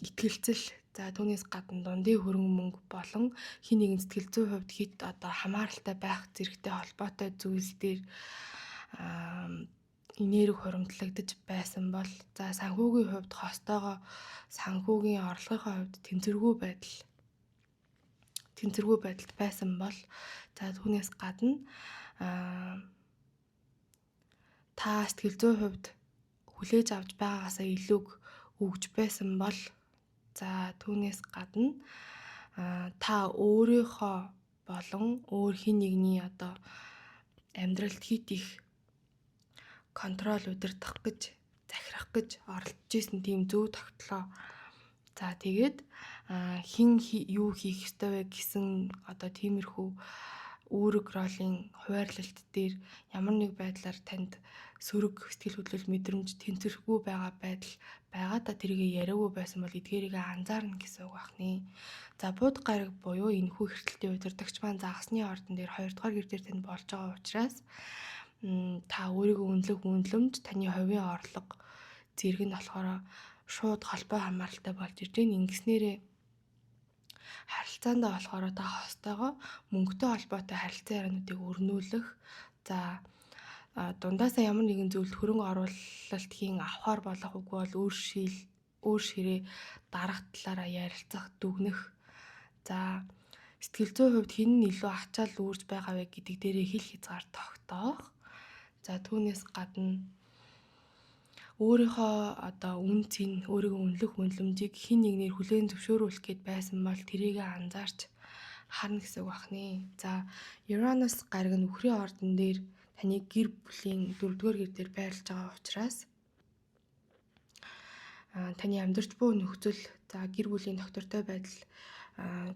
итгэлцэл, за түүнээс гадна дундын хөрөнгө мөнгө болон хэн нэгэн сэтгэл зүйн хувьд хэт одоо хамааралтай байх зэрэгтэй холбоотой зүйлс дээр энерги хуримтлагдаж байсан бол за санхүүгийн хувьд хостойгоо санхүүгийн орлогынхоо хувьд тэнцвэргүй байдалд байсан бол за түүнээс гадна та сэтгэл зүйн хувьд хүлээж авч байгаагаасаа илүүг өгж байсан бол за түүнээс гадна та өөрийнхөө болон өөр хэн нэгний одоо амьдралд хэт их контрол удирдах гэж, захирах гэж оролдож исэн тийм зөв тогтлоо. За тэгээд хэн юу хийх ёстой вэ гэсэн одоо тиймэрхүү үүрэг ролын хуваарлалт дээр ямар нэг байдлаар танд сөрөг сэтгэл хөдлөл мэдрэмж тэнцвэргүй байгаа байдал байгаа та тэрийг яриаггүй байсан бол эдгээрийг анзаарна гэсэн үг байна. За бууд гараг буюу энэхүү хэртэлтийн удирдагч маань загасны ордон дээр 2 дугаар гэр дээр танд болж байгаа учраас та өөрийгөө үнэлэх үнэлэмж, таны хувийн орлого зэрэг нь болохоор шууд холбоо хамааралтай болж ирж байна. Ингэснээрээ харилцаандаа болохоор та хостойгоо мөнгөтэй холбоотой харилцан яриануудыг өрнүүлэх, за дундаасаа ямар нэгэн зүйлд хөрөнгө оруулалт хийн авахар болох үгүй бол өөр ширээ дарах талаараа ярилцах, дүгнэх. За сэтгэл зүйн хувьд хэн нь илүү ачаал үүрж байгаа вэ гэдэг дээрээ хил хязгаар тогтоох. За түүнээс гадна өөрийнхөө одоо үн цэн, өөрийгөө үнэлэх үнэлэмжийг хэн нэгнээр хүлээн зөвшөөрүүлэх гээд байсан бол тэрийг анзаарч харна гэсэн үг байна. За Uranus гариг нь үхрийн ордон дээр таны гэр бүлийн 4-р гэр дээр байрлаж байгаа учраас таны амьдарч буй нөхцөл, за гэр бүлийн доктортой байдал,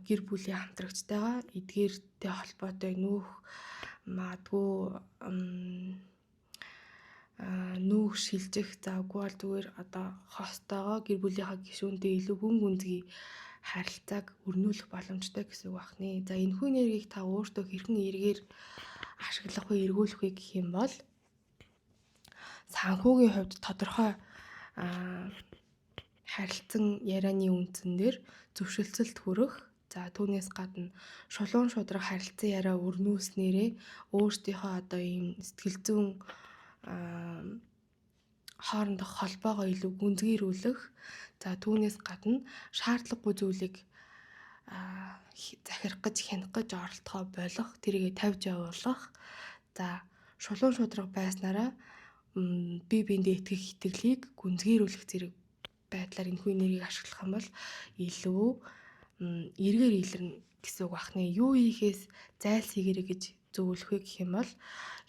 гэр бүлийн хамтрагчтайгаа эдгээртэй холбоотой нүүх магадгүй нүүх шилжих, за үгүй бол зүгээр одоо хостойгоо гэр бүлийнхаа гишүүнтэй илүү гүн гүнзгий харилцааг өрнүүлэх боломжтой гэсэн үг байна. За, энэхүү энергийг та өөртөө хэрхэн эргээр ашиглах вэ, эргүүлэх вэ гэх юм бол санхүүгийн хувьд тодорхой харилцан ярианы үндсэн дээр зөвшөлтсөлд хүрэх. За, түүнээс гадна шулуун шударга харилцан яриа өрнүүлснээрээ өөрсдийнхөө одоо ийм сэтгэл зүйн хоорондох холбоогоо илүү гүнзгийрүүлэх. За, түүнээс гадна шаардлагагүй зүйлийг захирах гэж, хянах гэж оролдохоо болох, тэрийгэ тавьж явуулах. За, шулуун шударга байснараа бие биендээ итгэх итгэлийг гүнзгийрүүлэх зэрэг байдлаар энэхүү энергийг ашиглах юм бол илүү эргээр илэрнэ гэсэн үг байна. Юу хийхээс зайлсхийгээрэй гэж зөвлөх вэ гэх юм бол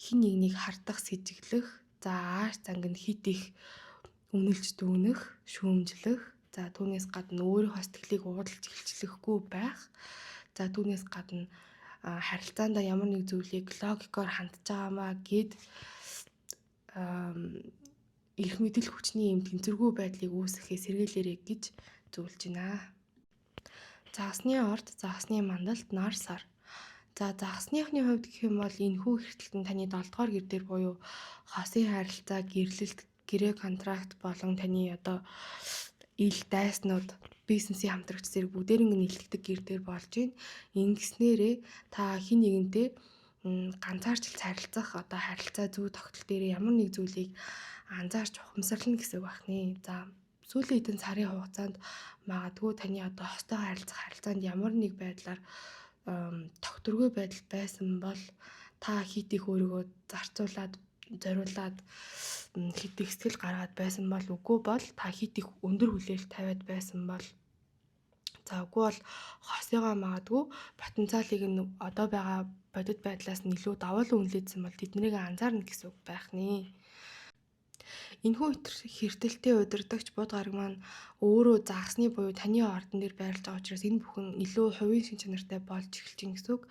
хэн нэгнийг хардах, сэжиглэх, за ааш занг нь хит их үнэлж дүгнэх, шүүмжлэх, за түүнээс гадна өөрийнхөө сэтгэлийг уудалж илчлэхгүй байх. За, түүнээс гадна харилцаандаа ямар нэг зүйлийг логикоор хандж байгаамаа гээд эрх мэдэл хүчний юм тэнцвэргүй байдлыг үүсгэхээ сэргийлээрэй гэж зөвлөж байна. Загасны орд, загасны мандалд нар сар. За, загасныхны хувьд гэх юм бол энэхүү хэрэгтэлт нь таны 7 дугаар гэр дээр буюу хосын харилцаа, гэрлэлт, гэрээ контракт болон таны одоо ил дайснууд, бизнесийн хамтрагч зэрэг бүгдээринг нь илтгэдэг гэр дээр болж байна. Ингэснээрээ та хэн нэгэнтэй ганцаарчилж харилцах одоо харилцаа зүй тогтол дээр ямар нэг зүйлийг анзаарч ухамсарлана гэсэн үг байна. За, сүүлийн хэдэн сарын хугацаанд магадгүй таны одоо хостойгоо харилцах харилцаанд ямар нэг байдлаар тогтворгүй байдал байсан бол та хит их өөрийгөө зарцуулаад, зориулаад, хит их сэтгэл гаргаад байсан бол, үгүй бол та хит их өндөр хүлээлт тавиад байсан бол, за үгүй бол хосыгоо магадгүй потенциалыг нь одоо байгаа бодит байдлаас нь илүү даваалan үнэлээдсэн бол тэднийг анзаарна гэсэн үг байх нэ. Энэхүү хэртэлтэй удирдагч Буд гараг маань өөрөө загасны буюу таны ордон дээр байрлаж байгаа учраас энэ бүхэн илүү хувийн шин чанартай болж эхэлж байна гэсэн үг.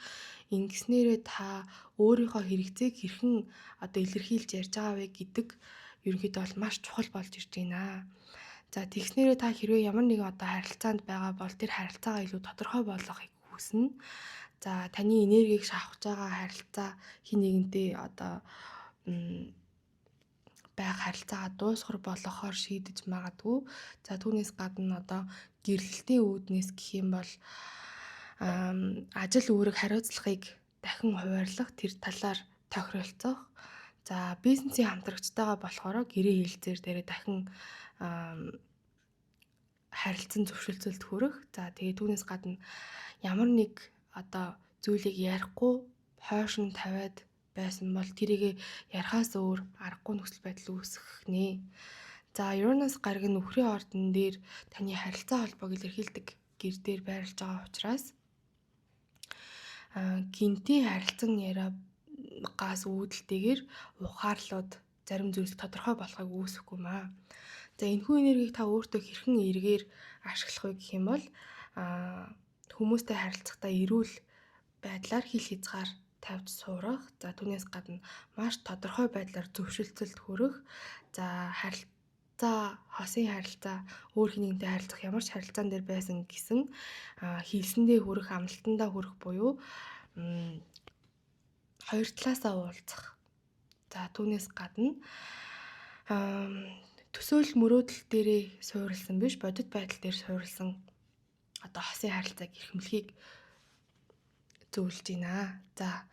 Ингэснээрээ та өөрийнхөө хэрэгцээг хэрхэн одоо илэрхийлж ярьж байгаа вэ гэдэг ерөнхийдөө бол маш чухал болж ирж байна. За, тэгснээрээ та хэрвээ ямар нэгэн одоо харилцаанд байгаа бол тэр харилцаагаа илүү тодорхой болгохыг хүснэ. За, таны энергийг шавхаж байгаа харилцаа, хэн нэгэнтэй одоо байх харилцаагаа дуусгар болгохоор шийдэж магадгүй. За, түүнээс гадна одоо гэрлэлтийн үүднээс гэх юм бол ажил үүрэг хариуцлагыг дахин хуваарлах, тэр талаар тохиролцох. За, бизнесийн хамтрагчтайгаа болохоор гэрээ хэлцээр дээрээ дахин харилцан зөвшөлтсөлд хүрэх. За, тэгээ түүнээс гадна ямар нэг одоо зүйлийг ярихгүй хойш нь тавиад байсан бол тэрийг ярихаас өөр аргагүй нөхцөл байдал үүсгэх нэ. За, Uranus гараг нь үхрийн ордон дээр таны харилцаа холбоог илэрхийлдэг гэр дээр байрлаж байгаа учраас гинтийн харилцан яриагаас үүдэлтэйгээр ухаарлууд зарим зүйлс тодорхой болохыг үүсэхгүй маа. За, энэхүү энергийг та өөртөө хэрхэн эргээр ашиглах вэ гэх юм бол хүмүүстэй харилцахдаа эрүүл байдлаар хил хязгаар тавьж сурах. За, түүнээс гадна маш тодорхой байдлаар зөвшөлтсөлд хүрэх. За, харилцаа, хосын харилцаа, өөр хэн нэгэнтэй харилцах ямар ч харилцаан дээр байсан гэсэн хийлсэндээ хүрэх, амлалтандаа хүрэх буюу хоёр талаасаа уулзах. За, түүнээс гадна төсөөлөл мөрөөдөл дээрээ суурилсан биш, бодит байдал дээр суурилсан одоо хосын харилцааг эрхэмлэхийг зөвлөж байна. За,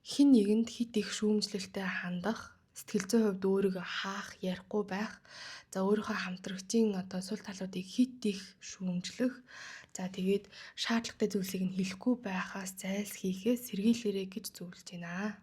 хэн нэгэнд хит их шүүмжлэлтэй хандах, сэтгэл зүйн хувьд өөрийгөө хаах, ярихгүй байх, за өөрийнхөө хамтрагчийн одоо сул талуудыг хит их шүүмжлэх, за тэгээд шаардлагатай зүйлсийг нь хэлэхгүй байхаас зайлсхийхээс сэргийлээрэй гэж зөвлөж байна.